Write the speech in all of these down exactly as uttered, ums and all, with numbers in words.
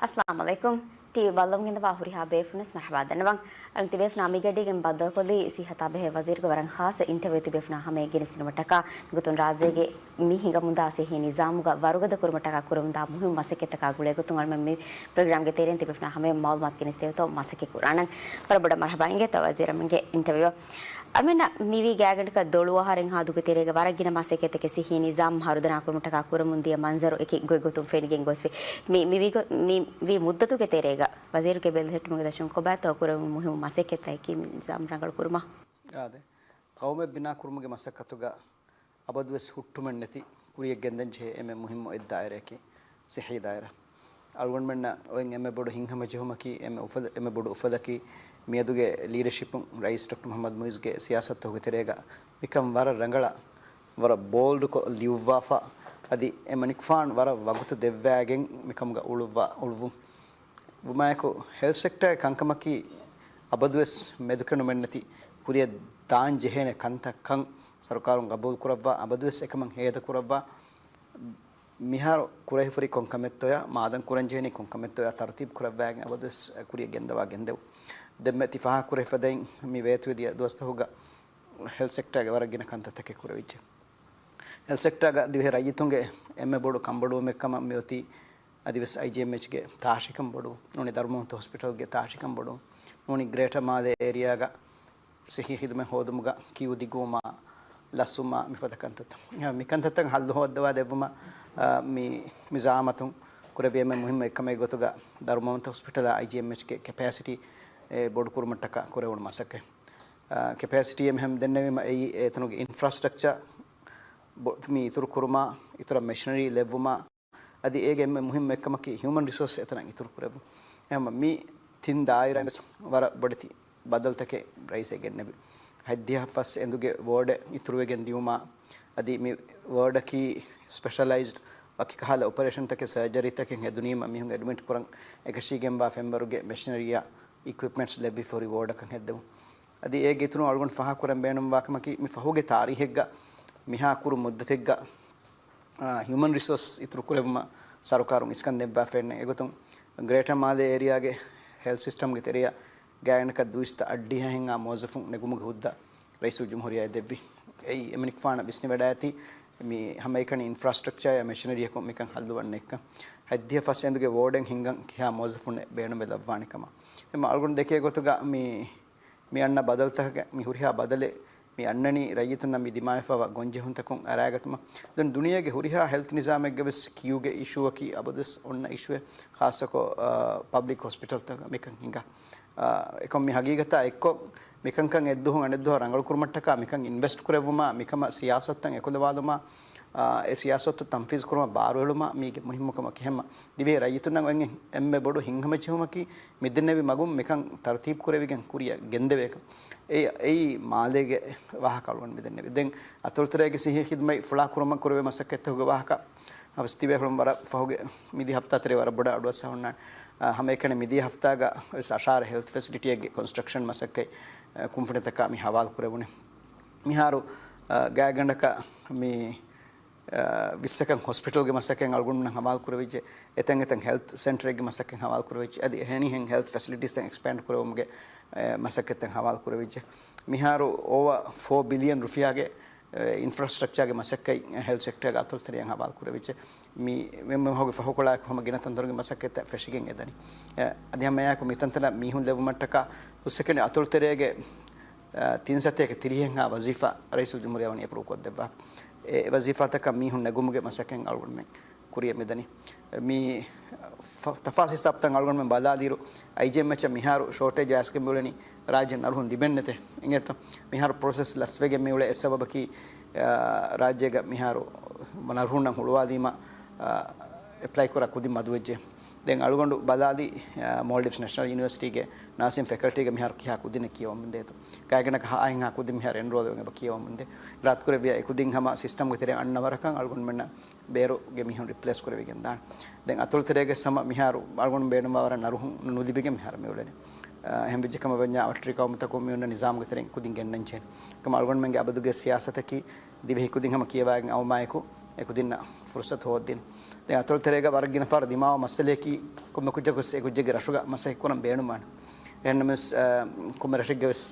އައްސަލާމު ޢަލައިކުމް. ޓީވީ ބައްލަވަން ގެންދަވާ ހުރިހާ ބޭފުޅުންވެސް މަރުޙަބާ ދަންނަވަން. އަޅުން ތިބޭފުޅާ މިގަޑީގެން ބައްދަލުކޮށްލީ ސިއްހަތާ ބެހޭ ވަޒީރުގެ ވަރަށް ޚާއްޞަ އިންޓަވިއު ތިބޭފުޅާ ހަމަޔަށް ގެނެސްދިނުމަށްޓަކާ. މިގޮތުން ރާއްޖޭގެ މި ހިނގަމުންދާ ސިއްހީ ނިޒާމުގަ ވަރުގަދަ ކުރުމަށްޓަކާ ކުރަމުންދާ މުހިންމު މަސައްކަތްތަކާ ގުޅޭގޮތުން އަޅުމެން މި ޕްރޮގްރާމްގެ ތެރެއިން ތިބޭފުޅާ ހަމަޔަށް މަޢުލޫމާތު ގެނެސްދެވޭތޯ މަސައްކަތް ކުރާނަން. ވަރަށް ބޮޑަށް މަރުޙަބާ އިނގޭތޯ ވަޒީރު އަޅުމެންގެ އިންޓަވިއުއަށް. އަޅުމެންނަށް މިވީ ގާތްގަނޑަކަށް ދޮޅު އަހަރެއްހާ ދުގު ތެރޭގަ ވަރަށް ގިނަ މަސައްކަތްތަކެއް ސިއްހީ ނިޒާމް ހަރުދަނާ ކުރުމަށްޓަކާ ކުރަމުންދިޔަ މަންޒަރު އެކި ގޮތްގޮތުން ފެނިގެން ގޮސްފި. މި، މިވީ ގޮ-، މި ވީ މުއްދަތުގެ ތެރޭގަ ވަޒީރުގެ ބެލެހެއްޓުމުގެ ދަށުން ކޮބާތޯ ކުރެވުނު މުހިންމު މަސައްކަތްތަކަކީ މި ނިޒާމް ރަނގަޅު ކުރުމަށް؟ އާދެ. ޤައުމެއް ބިނާ ކުރުމުގެ މަސައްކަތުގަ އަބަދުވެސް ހުއްޓުމެއްނެތި ކުރިޔަށް ގެންދަން ޖެހޭ އެންމެ މުހިންމު އެއް ދާއިރާއަކީ ސިއްހީ ދާއިރާ. އަޅުގަނޑުމެންނަށް އޮތް އެންމެ ބޮޑު ހިތްހަމަޖެހުމަކީ، އެންމެ އުފަލ-، އެންމެ ބޮޑު އުފަލަކީ، މިއަދުގެ ލީޑަޝިޕުން ރައީސް ޑޮކްޓަރ މުޙައްމަދު މުޢިއްޒުގެ ސިޔާސަތުގެ ތެރޭގަ މިކަން ވަރަށް ރަނގަޅަށް، ވަރަށް ބޯލްޑުކޮށް ލިޔުއްވާފަ، އަދި އެމަނިކުފާނު ވަރަށް ވަގުތު ދެއްވާގެން މިކަމުގަ އުޅުއްވާ، އުޅުއްވުން. ވުމާއެކު، ހެލްތް ސެކްޓަރގެ ކަންކަމަކީ އަބަދުވެސް މެދުކެނޑުމެއްނެތި ކުރިއަށް ދާން ޖެހޭނެ ކަންތައް ކަން ސަރުކާރުން ގަބޫލު ކުރައްވާ، އަބަދުވެސް އެކަމަށް ހޭދަ ކުރައްވާ. މިހާރު ކުރެވިފައި ކޮން ކަމެއްތޯޔާ، މާދަން ކުރަންޖެހެނީ ކޮން ކަމެއްތޯޔާ ތަރުތީބު ކުރައްވާގެން އަބަދުވެސް ކުރިއަށް ގެންދަވާ ގެންދެވުން. ދެންމެ ތި ފާހަގަކުރެވިފަދައިން މި ވޭތުވެދިޔަ ދުވަސްތަކުގަ ހެލްތް ސެކްޓަރގެ ވަރަށް ގިނަ ކަންތައްތަކެއް ކުރެވިއްޖެ. ހެލްތް ސެކްޓަރގަ ދިވެހި ރައްޔިތުންގެ އެންމެ ބޮޑު ކަންބޮޑުވުމެއްކަމަށް މިއޮތީ އަދިވެސް އައިޖީއެމްއެޗްގެ ތާށިކަން ބޮޑުވުން، ނޫނީ ދަރުމަވަންތަ ހޮސްޕިޓަލްގެ ތާށިކަން ބޮޑުވުން، ނޫނީ ގްރޭޓަ މާލޭ އޭރިއާގަ ސިއްހީ ޚިދުމަތް ހޯދުމުގަ ކިއު ދިގުވުމާ، ލަސްވުމާ، މިފަދަ ކަންތައްތައް. މިކަންތައްތައް ހައްލު ހޯއްދަވާ ދެއްވުމަށް، އާ، މި، މި ޒަޢާމަތުން ކުރެއްވި އެންމެ މުހިންމު އެއްކަމެއް ގޮތުގަ ދަރުމަވަންތަ ހޮސްޕިޓަލާ އައިޖީއެމްއެޗްގެ ކެޕޭސިޓީ، އެ، ބޮޑުކުރުމަށްޓަކާ ކުރެވުނު މަސައްކަތް. އާ، ކެޕޭސިޓީ އެމް ދެންނެވީމަ އެއީ އެތަނުގެ އިންފްރާސްޓްރަކްޗާ ބޮ-، މި އިތުރު ކުރުމާ، އިތުރަށް މެޝިނަރީ ލެއްވުމާ، އަދި އޭގެ އެންމެ މުހިންމު އެއްކަމަކީ ހިއުމަން ރިސޯސް އެތަނަށް އިތުރު ކުރެއްވުން. އެހެންވީމަ މި ތިން ދާއިރާ ވެސް ވަރަށް ބޮޑެތި ބަދަލުތަކެއް ރައީސް ގެންނެވި. ހަތްދިހަ ފަސް އެނދުގެ ވޯޑެއް އިތުރުވެގެން ދިއުމާ، އަދި މި ވޯޑަކީ ސްޕެޝަލައިޒްޑް ވަކި ކަހަލަ އޮޕަރޭޝަންތަކެއް، ސަރޖަރީތަކެއް ހެދުނީމަ މީހުން އެޑްމިޓް ކުރަން އެކަށީގެންވާ ފެންވަރުގެ މެޝިނަރީއާ އިކްއިޕްމަންޓްސް ލެއްވި ފޯރި ވޯޑަކަށް ހެއްދެވުން. އަދި އޭގެ އިތުރުން އަޅުގަނޑު ފާހަގަކުރަން ބޭނުންވާ ކަމަކީ، މި ފަހުގެ ތާރީހެއްގަ މިހާ ކުރު މުއްދަތެއްގަ، އާ، ހިއުމަން ރިސޯސް އިތުރު ކުރެއްވުމަށް ސަރުކާރުން އިސްކަން ދެއްވާފައެއްނެއް. އެގޮތުން ގްރޭޓަ މާލޭ އޭރިއާގެ ހެލްތް ސިސްޓަމްގެ ތެރެއަށް ގާތްގަނޑަކަށް ދުއިސައްތަ އަށްޑިހަ ހެންހާ މުވައްޒަފުން ނެގުމުގެ ހުއްދަ ރައީސުލްޖުމްހޫރިއްޔާ ދެއްވި. އެއީ އެމަނިކުފާނަށް ވިސްނިވަޑައިގަތީ މި ހަމައެކަނި އިންފްރާސްޓްރަކްޗާއާ މެޝިނަރީއަކުން މިކަން ހައްލުވަން ނެތްކަން. ހަތްދިހަ ފަސް އެނދުގެ ވޯޑެއް ހިންގަން ކިހާ މުވައްޒަފުން ބޭނުންވެ ލައްވާނެ ކަމަށް. އެމަ އަޅުގަނޑު ދެކޭ ގޮތުގަ މި، މި އަންނަ ބަދަލުތަކަކަށް މި ހުރިހާ ބަދަލެއް މި އަންނަނީ ރައްޔިތުންނަށް މި ދިމާވެފައިވާ ގޮންޖެހުންތަކުން އަރާގަތުމަށް. ދެން ދުނިޔޭގެ ހުރިހާ ހެލްތް ނިޒާމެއްގަ ވެސް ކިއުގެ އިޝޫއަކީ އަބަދުވެސް އޮންނަ އިޝޫއެއް. ޚާއްޞަކޮށް، އާ، ޕަބްލިކް ހޮސްޕިޓަލްތަކަށް މިކަން ހިނގާ. އާ، އެކަމް މި ހަގީގަތާ އެއްކޮށް، މިކަންކަން އެއްދުވަހުން އަނެއްދުވަހަށް ރަނގަޅުކުރުމަށްޓަކާ މިކަން އިންވެސްޓް ކުރެއްވުމާ، މިކަމަށް ސިޔާސަތުތައް އެކުލަވާލުމާ، އާ، އެ ސިޔާސަތު ތަންފީޒު ކުރުމަށް ބާރުއެޅުމާ މީގެ މުހިންމުކަމަކީ ހަމަ ދިވެހި ރައްޔިތުންނަށް އޮތް އެންމެ ބޮޑު ހިތްހަމަޖެހުމަކީ މިދެންނެވި މަގުން މިކަން ތަރުތީބު ކުރެވިގެން ކުރިއަށް ގެންދެވޭކަން. އެ، އެއީ މާލޭގެ ވާހަކަ އަޅުގަނޑު މިދެންނެވި. ދެން އަތޮޅުތެރޭގެ ސިއްހީ ޚިދުމަތް ފުޅާ ކުރުމަށް ކުރެވޭ މަސައްކަތްތަކުގެ ވާހަކަ އަވަސް ތިބޭފުޅުން ވަރަށް ފަހުގެ މިދި ހަފްތާ ތެރޭ ވަރަށް ބޮޑަށް އަޑުއައްސާ ހުންނާނެ. އާ، ހަމައެކަނި މިދިޔަ ހަފްތާގަ ވެސް އަށާރަ ހެލްތް ފެސިލިޓީއެއްގެ ކޮންސްޓްރަކްޝަން މަސައްކަތް، އާ، ކުންފުނިތަކާ މި ހަވާލު ކުރެވުނީ. މިހާރު، އާ، ގާތްގަނޑަކަށް މި، އާ، ވިއްސަކަށް ހޮސްޕިޓަލްގެ މަސައްކަތް އަޅުގަނޑުމެން ހަވާލު ކުރެވިއްޖެ. އެތަން އެތަން ހެލްތް ސެންޓަރެއްގެ މަސައްކަތް ހަވާލު ކުރެވިއްޖެ. އަދި އެހެނިހެން ހެލްތް ފެސިލިޓީސްތައް އެކްސްޕޭންޑް ކުރެވުމުގެ، އެ، މަސައްކަތްތައް ހަވާލު ކުރެވިއްޖެ. މިހާރު އޯވާ ފޯ ބިލިއަން ރުފިޔާގެ އެ، އިންފްރާސްޓްރަކްޗާގެ މަސައްކަތް ހެލްތް ސެކްޓަރގެ އަތޮޅުތެރެއިން ހަވާލު ކުރެވިއްޖެ. މި، މި، މި މަހުގެ ފަހުކޮޅާއެކު ހަމަ ގިނަ ތަންތަނުގެ މަސައްކަތްތައް ފެށިގެން އެދަނީ. އެ، އަދި ހަމައެއާއެކު މިތަންތަނަށް މީހުން ލެއްވުމަށްޓަކާ ހުސްއެކަނި އަތޮޅުތެރޭގެ، އެ، ތިން ސަތޭކަ ތިރީހެއްހާ ވަޒީފާ ރައީސުލްޖުމްހޫރިއްޔާ ވަނީ އެޕްރޫވް ކޮށްދެއްވާފަ. އެ، އެ ވަޒީފާތަކަށް މީހުން ނެގުމުގެ މަސައްކަތް އަޅުގަނޑުމެން ކުރިއަށް މިދަނީ. މި ފަ-، ތަފާސް ހިސާބުތައް އަޅުގަނޑުމެން ބަލާލިއިރު، އައިޖީއެމްއެޗަށް މިހާރު ޝޯޓޭޖް އައިސްގެން މިއުޅެނީ ރާއްޖެ ނަރުހުން ލިބެން ނެތޭ. އިނގޭތަ؟ މިހާރު ޕްރޮސެސް ލަސްވެގެން މިއުޅޭ އެއް ސަބަބަކީ، އާ، ރާއްޖޭގަ މިހާރު ނަރުހުންނަށް ހުޅުވާލީމަ، އާ، އެޕްލައި ކުރާ ކުދިން މަދުވެއްޖެ. ދެން އަޅުގަނޑު ބަލާލި، އާ، މޯލްޑިވްސް ނެޝަނަލް ޔުނިވަރސިޓީގެ ނާސިން ފެކަލްޓީގަ މިހާރު ކިހާ ކުދިންނެއް ކިޔަވަމުންދޭތޯ. ގާތްގަނޑަކަށް ހަ އަހަރެއްހާ ކުދިން މިހާރު އެންރޯލް ވެގެން އެބަ ކިޔަވަމުންދޭ. ރާތުކުރެއްވިޔާ އެ ކުދިން ހަމަ ސިސްޓަމްގެ ތެރެއަށް އަންނަ ވަރަކަށް އަޅުގަނޑުމެންނަށް ބޭރުގެ މީހުން ރިޕްލޭސް ކުރެވިގެން ދާނެ. ދެން އަތޮޅު ތެރޭގެ ސަމަ މިހާރު އަޅުގަނޑު ބޭނުންވާ ވަރަށް ނަރުހުން ނުލިބިގެން މިހާރު މިއުޅެނީ. އަ، އެހެން ވެއްޖެ ކަމަށް ވަންޏާ އަވަށްޓެރި ޤައުމުތަކުން މިއޮންނަ ނިޒާމުގެ ތެރެއިން ކުދިން ގެންނަންޖެހޭނެ. ކަމަށް އަޅުގަނޑުމެންގެ އަބަދުގެ ސިޔާސަތަކީ ދިވެހި ކުދިން ހަމަ ކިޔަވާގެން އައުމާއެކު، އެކުދިންނަށް ފުރުސަތު ހޯދިން. ދެން އަތޮޅު ތެރޭގަ ވަރަށް ގިނަ ފަހަރު ދިމާވާ މައްސަލައަކީ ކޮންމެ ކުއްޖަކުވެސް އެ ކުއްޖެއްގެ ރަށުގަ މަސައްކަތް ކުރަން ބޭނުންވާނެ. އެހެންނަމަވެސް، އަ، ކޮންމެ ރަށެއްގެ ވެސް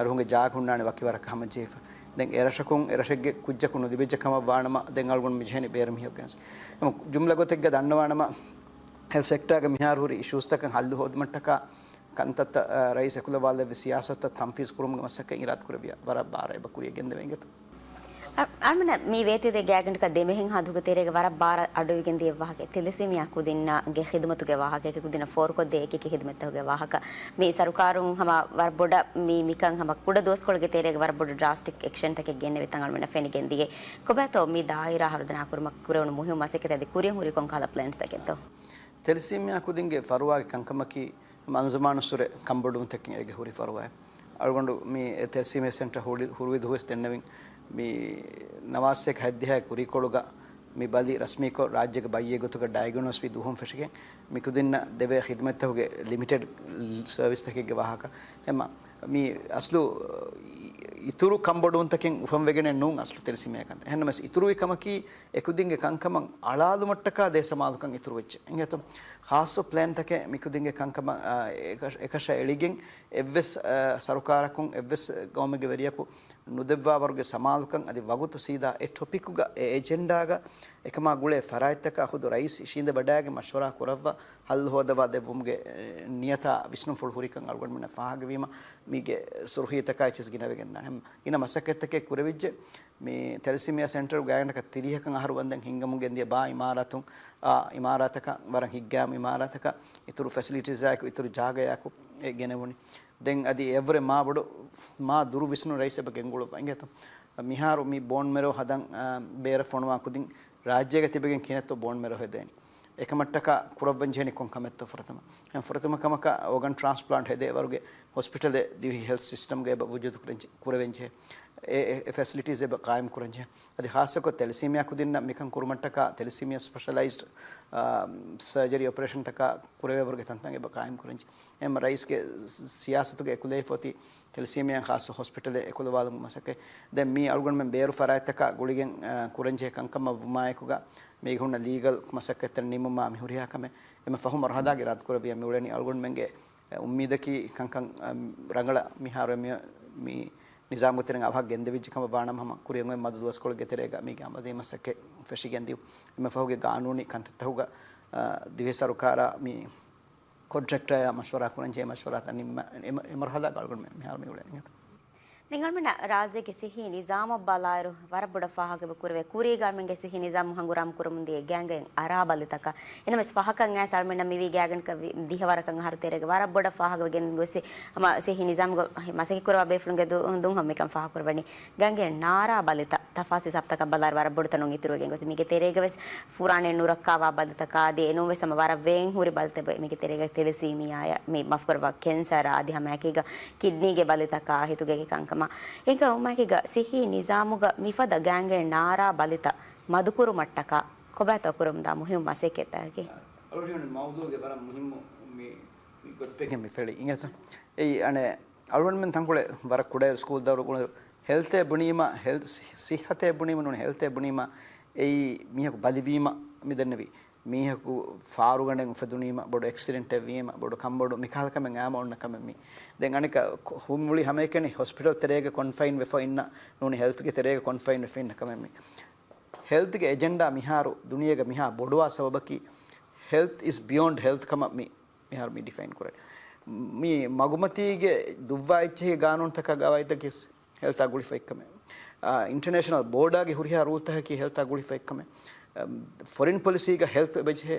ރުހުންގެ ޖާގަ ހުންނާނެ ވަކި ވަރަކަށް ހަމަޖެހިފަ. ދެން އެ ރަށަކުން އެ ރަށެއްގެ ކުއްޖަކު ނުލިބިއްޖެ ކަމަށް ވާނަމަ، ދެން އަޅުގަނޑު މިޖެހެނީ ބޭރު މީހަކު ގެނެސް. އެމަ ޖުމްލަ ގޮތެއްގަ ދަންނަވާނަމަ، ހެލްތް ސެކްޓާގަ މިހާރު ހުރި އިޝޫސްތަކަށް ހައްލު ހޯދުމަށްޓަކާ ކަންތައްތައް، އަ، ރައީސް އެކުލަވާލެއްވި ސިޔާސަތުތައް ތަންފީޒު ކުރުމުގެ މަސައްކަތް އިރާދަކުރެއްވިޔާ ވަރަށް ބާރަށް އެބަ ކުރިޔަށް ގެންދެވޭ އިނގޭތޯ. އަ-، އަޅުމެންނަށް މި ވޭތުވެދޭ ގާތްގަނޑަކަށް ދެމެހެން ހަނދުގެ ތެރޭގަ ވަރަށް ބާރަށް އަޑުއިވިގެން ދިޔަ ވާހަކަ ތެލެސީމިއާ ކުދިންނަގެ ޚިދުމަތުގެ ވާހަކަ، އެކި ކުދިންނަށް ފޯރުކޮށްދޭ އެކި އެކި ޚިދުމަތްތަކުގެ ވާހަކަ. މި ސަރުކާރުން ހަމަ ވަރަށް ބޮޑަށް މި މިކަން ހަމަ ކުޑަ ދުވަސްކޮޅުގެ ތެރޭގަ ވަރަށް ބޮޑު ޑްރާސްޓިކް އެކްޝަންތަކެއް ގެންނެވިތަން އަޅުމެންނަށް ފެނިގެން ދިޔަ. ކޮބާތޯ މި ދާއިރާ ހަރުދަނާ ކުރުމަށް ކުރެވުނު މުހިއްމު މަސައްކަތް އަދި ކުރިއަށް ހުރި ކޮންކަހަލަ ޕްލޭންސްތަކެއްތޯ؟ ތެލެސީމިއާ ކުދިންގެ ފަރުވާގެ ކަންކަމަކީ ހަމަ އަންޒުމާނުއްސުރެ ކަންބޮޑުވުންތަކެއް އޭގެ ހުރި ފަރުވާއެއް. އަޅުގަނޑު މި އެ ތެލެސީމިއާ ސެންޓަރ ހުރި، ހުރި ދުވަސް ދެންނެވިން މި ނަވާސް ސަތޭކަ ހަތްދިހައި ކުރީކޮޅުގަ މި ބަލި ރަސްމީކޮށް، ރާއްޖޭގެ ބައްޔެއް ގޮތުގަ ޑަޔަގްނޯސްވި ދުވަހުން ފެށިގެން މި ކުދިންނަށް ދެވޭ ޚިދުމަތްތަކުގެ ލިމިޓެޑް ސަރވިސްތަކެއްގެ ވާހަކަ. އެމަ މި އަސްލު އިތުރު ކަންބޮޑުވުންތަކެއް އުފަންވެގެނެއް ނޫން އަސްލު ތެލެސީމިއާ ކަންތައް. އެހެންނަމަވެސް އިތުރުވި ކަމަކީ އެކުދިންގެ ކަންކަމަށް އަޅާލުމަށްޓަކާ ދޭ ސަމާލުކަން އިތުރުވެއްޖެ. އިނގޭތޯ؟ ޚާއްސަ ޕްލޭންތަކެއް މިކުދިންގެ ކަންކަމަށް، އާ، އެކަށަ-، އެކަށައި އެޅިގެން އެއްވެސް، އާ، ސަރުކާރަކުން އެއްވެސް ގައުމެއްގެ ވެރިޔަކު ނުދެއްވާވަރުގެ ސަމާލުކަން އަދި ވަގުތު ސީދާ އެ ޓޮޕިކުގަ އެ އެޖެންޑާގަ އެކަމާ ގުޅޭ ފަރާތްތަކާ ޚުދު ރައީސް އިށީނދެ ވަޑައިގެން މަޝްވަރާ ކުރައްވާ ހައްލު ހޯދަވާ ދެއްވުމުގެ، އެ، ނިޔަތާ ވިސްނުންފުޅު ހުރިކަން އަޅުގަނޑުމެންނަށް ފާހަގަވީމަ މީގެ ސުރުޚީތަކާ އެއްޗެސް ގިނަވެގެން ދާނެ. ހަމަ ގިނަ މަސައްކަތްތަކެއް ކުރެވިއްޖެ. މި ތެލެސީމިއާ ސެންޓަރު ގާތްގަނޑަކަށް ތިރީހަކަށް އަހަރު ވަންދެން ހިންގަމުން ގެންދިޔަ ބާ އިމާރާތުން، އާ، އިމާރާތަކަށް ވަރަށް ހިތްގައިމު އިމާރާތަކަށް އިތުރު ފެސިލިޓީސްއާއެކު އިތުރު ޖާގަޔާއެކު އެ ގެނެވުނީ. ދެން އަދި އެއަށްވުރެ މާ ބޮޑު، މާ ދުރު ވިސްނުން ރައީސް އެބަ ގެންގުޅުއްވާ އިނގޭތޯ. މިހާރު މި ބޯން މެރޯ ހަދަން، އާ، ބޭރަށް ފޮނުވާ ކުދިން ރާއްޖޭގަ ތިބެގެން ކިހިނެއްތޯ ބޯން މެރޯ ހެދޭނީ. އެކަމަށްޓަކާ ކުރައްވަން ޖެހެނީ ކޮން ކަމެއްތޯ ފުރަތަމަ. ފުރަތަމަ ކަމަކަށް އޯގަން ޓްރާންސްޕްލާންޓް ހެދޭ ވަރުގެ ހޮސްޕިޓަލެއް ދިވެހި ހެލްތް ސިސްޓަމްގަ އެބަ ވުޖޫދު ކުރަންޖެ-، ކުރެވެންޖެހޭ. އެ، އެ، އެ ފެސިލިޓީސް އެބަ ޤާއިމް ކުރަންޖެހޭ. އަދި ޚާއްޞަކޮށް ތެލެސީމިއާ ކުދިންނަށް މިކަން ކުރުމަށްޓަކާ ތެލެސީމިއާ ސްޕެޝަލައިޒްޑް، އާ، ސަރޖަރީ އޮޕަރޭޝަންތަކާ ކުރެވޭ ވަރުގެ ތަންތަން އެބަ ޤާއިމް ކުރަންޖެހޭ. އެހެން ރައީސްގެ ސިޔާސަތުގެ އެކުލެވިފަ އޮތީ ތެލެސީމިއާ ޚާއްޞަ ހޮސްޕިޓަލެއް އެކުލަވާލުމުގެ މަސައްކަތް. ދެން މީ އަޅުގަނޑުމެން ބޭރު ފަރާތްތަކާ ގުޅިގެން، އާ، ކުރަންޖެހޭ ކަންކަމަށް ވުމާއެކުގަ މީގެ ހުންނަ ލީގަލް މަސައްކަތްތައް ނިމުމާ މި ހުރިހާ ކަމެއް އެންމެ ފަހު މަރުހަލާގަ އިރާދަކުރެއްވިޔާ މިއުޅެނީ އަޅުގަނޑުމެންގެ އުއްމީދަކީ ކަންކަން، އަ، ރަނގަޅަށް މިހާރު މި، މި ނިޒާމުގެ ތެރެއިން އަވަހަށް ގެންދެވިއްޖެ ކަމަށް ވާނަމަ ހަމަ ކުރިއަށް އޮތް މަދު ދުވަސްކޮޅެއްގެ ތެރޭގަ މީގެ އަމަލީ މަސައްކަތް ފެށިގެން ދިޔުން. އެންމެ ފަހުގެ ގާނޫނީ ކަންތައްތަކުގަ، އަ، ދިވެހި ސަރުކާރާ މި ކޮންޓްރެކްޓަރާ މަޝްވަރާ ކުރަންޖެހޭ މަޝްވަރާތައް ނިންމަ-، އެ މަ-، އެ މަރުހަލާގަ އަޅުގަނޑުމެން މިހާރު މި އުޅެނީ. ނިނގަޅުމެންނަށް ރާއްޖޭގެ ސިއްހީ ނިޒާމަށް ބަލާއިރު ވަރަށް ބޮޑަށް ފާހަގަ ކުރެވޭ. ކުރީގަ އަޅުމެންގެ ސިއްހީ ނިޒާމު ހަނގުރާމަ ކުރަމުން ދިޔަ ގާތްގަނޑަކަށް އަރާ ބަލިތަކަށް. އެނަމެސް ފަހަކަށް އައިސް އަޅުމެންނަށް މިވީ ގާތްގަނޑަކަށް ވި-، ދިހަ ވަރަކަށް އަހަރު ތެރޭގަ ވަރަށް ބޮޑަށް ފާހަގަވެގެން ގޮސް ހަމަ ސިއްހީ ނިޒާމުގެ މަސައްކަތް ކުރައްވާ ބޭފުޅުންގެ ދު-، ދުން ހަމަ މިކަން ފާހަގަ ކުރައްވަނީ. ގާތްގަނޑަކަށް ނާރާ ބަލިތައް ތަފާސް ހިސާބުތަކަށް ބަލާއިރު ވަރަށް ބޮޑު ތަނުން އިތުރުވެގެން ގޮސް. މީގެ ތެރޭގަ ވެސް ފުރާނައެއް ނުރައްކާވާ ބަލިތަކާ އަދި އެނޫން ވެސް ހަމަ ވަރަށް ވޭން ހުރި ބަލިތައް މީގެ ތެރޭގަ ތެލެސީމިއާއާ މި މަފްކުރައްވާ ކެންސަރާ އަދި ހަމައެކީގަ ކިޑްނީގެ ބަލިތަކާ ހިތުގެ ކަންކަމާ. އެކަމަކީގަ ސިއްހީ ނިޒާމުގަ މިފަދަ ގާތްގަނޑަކަށް ނާރާ ބަލިތައް މަދުކުރުމަށްޓަކާ ކޮބާތޯ ކުރަމުންދާ މުހިއްމު މަސައްކަތްތަކަކީ؟ އަޅުގަނޑުމެން މައުޟޫގެ ވަރަށް މުހިއްމު މި، މި ގޮތްޕެއްގެ މި ފެޅި އިނގޭތަ؟ އެއީ އަނެއް އަޅުގަނޑުމެން ތަންކޮޅެއް ވަރަށް ކުޑައިރު ސްކޫލް ދައުރު ގުޅި ހެލްތޭ ބުނީމަ، ހެލް-، ސި-، ސިއްހަތޭ ބުނީމަ ނޫން ހެލްތޭ ބުނީމަ، އެއީ މީހަކު ބަލިވީމަ މިދެންނެވީ. މީހަކު ފާރުގަނޑެއް އުފެދުނީމަ، ބޮޑު އެކްސިޑެންޓެއް ވީމަ، ބޮޑު ކަންބޮޑު މިކަހަލަ ކަމެއް އާމަ އޮންނަ ކަމެއް މީ. ދެން އަނެއްކާ ކޮ-، ހުންމުޅި ހަމައެކަނި ހޮސްޕިޓަލް ތެރޭގަ ކޮންފައިން ވެފަ އިންނަ ނޫނީ ހެލްތުގެ ތެރޭގަ ކޮންފައިން ވެފަ އިންނަ ކަމެއް މީ. ހެލްތުގެ އެޖެންޑާ މިހާރު ދުނިޔޭގަ މިހާ ބޮޑުވާ ސަބަބަކީ ހެލްތް އިޒް ބިޔޯންޑް ހެލްތް ކަމަށް މި މިހާރު މި ޑިފައިން ކުރޭ. މި މަގުމަތީގެ ދުއްވާ އެއްޗެހި ގާނޫނުތަކާ ގާވާއިދަކީ ހެލްތާ ގުޅިފައި ކަމެއް. އާ، އިންޓަރނޭޝަނަލް ބޯޑާގެ ހުރިހާ ރޫލްތަކަކީ ހެލްތާ ގުޅިފައި ކަމެއް. އަ، ފޮރިން ޕޮލިސީގަ ހެލްތު އެބަޖެހޭ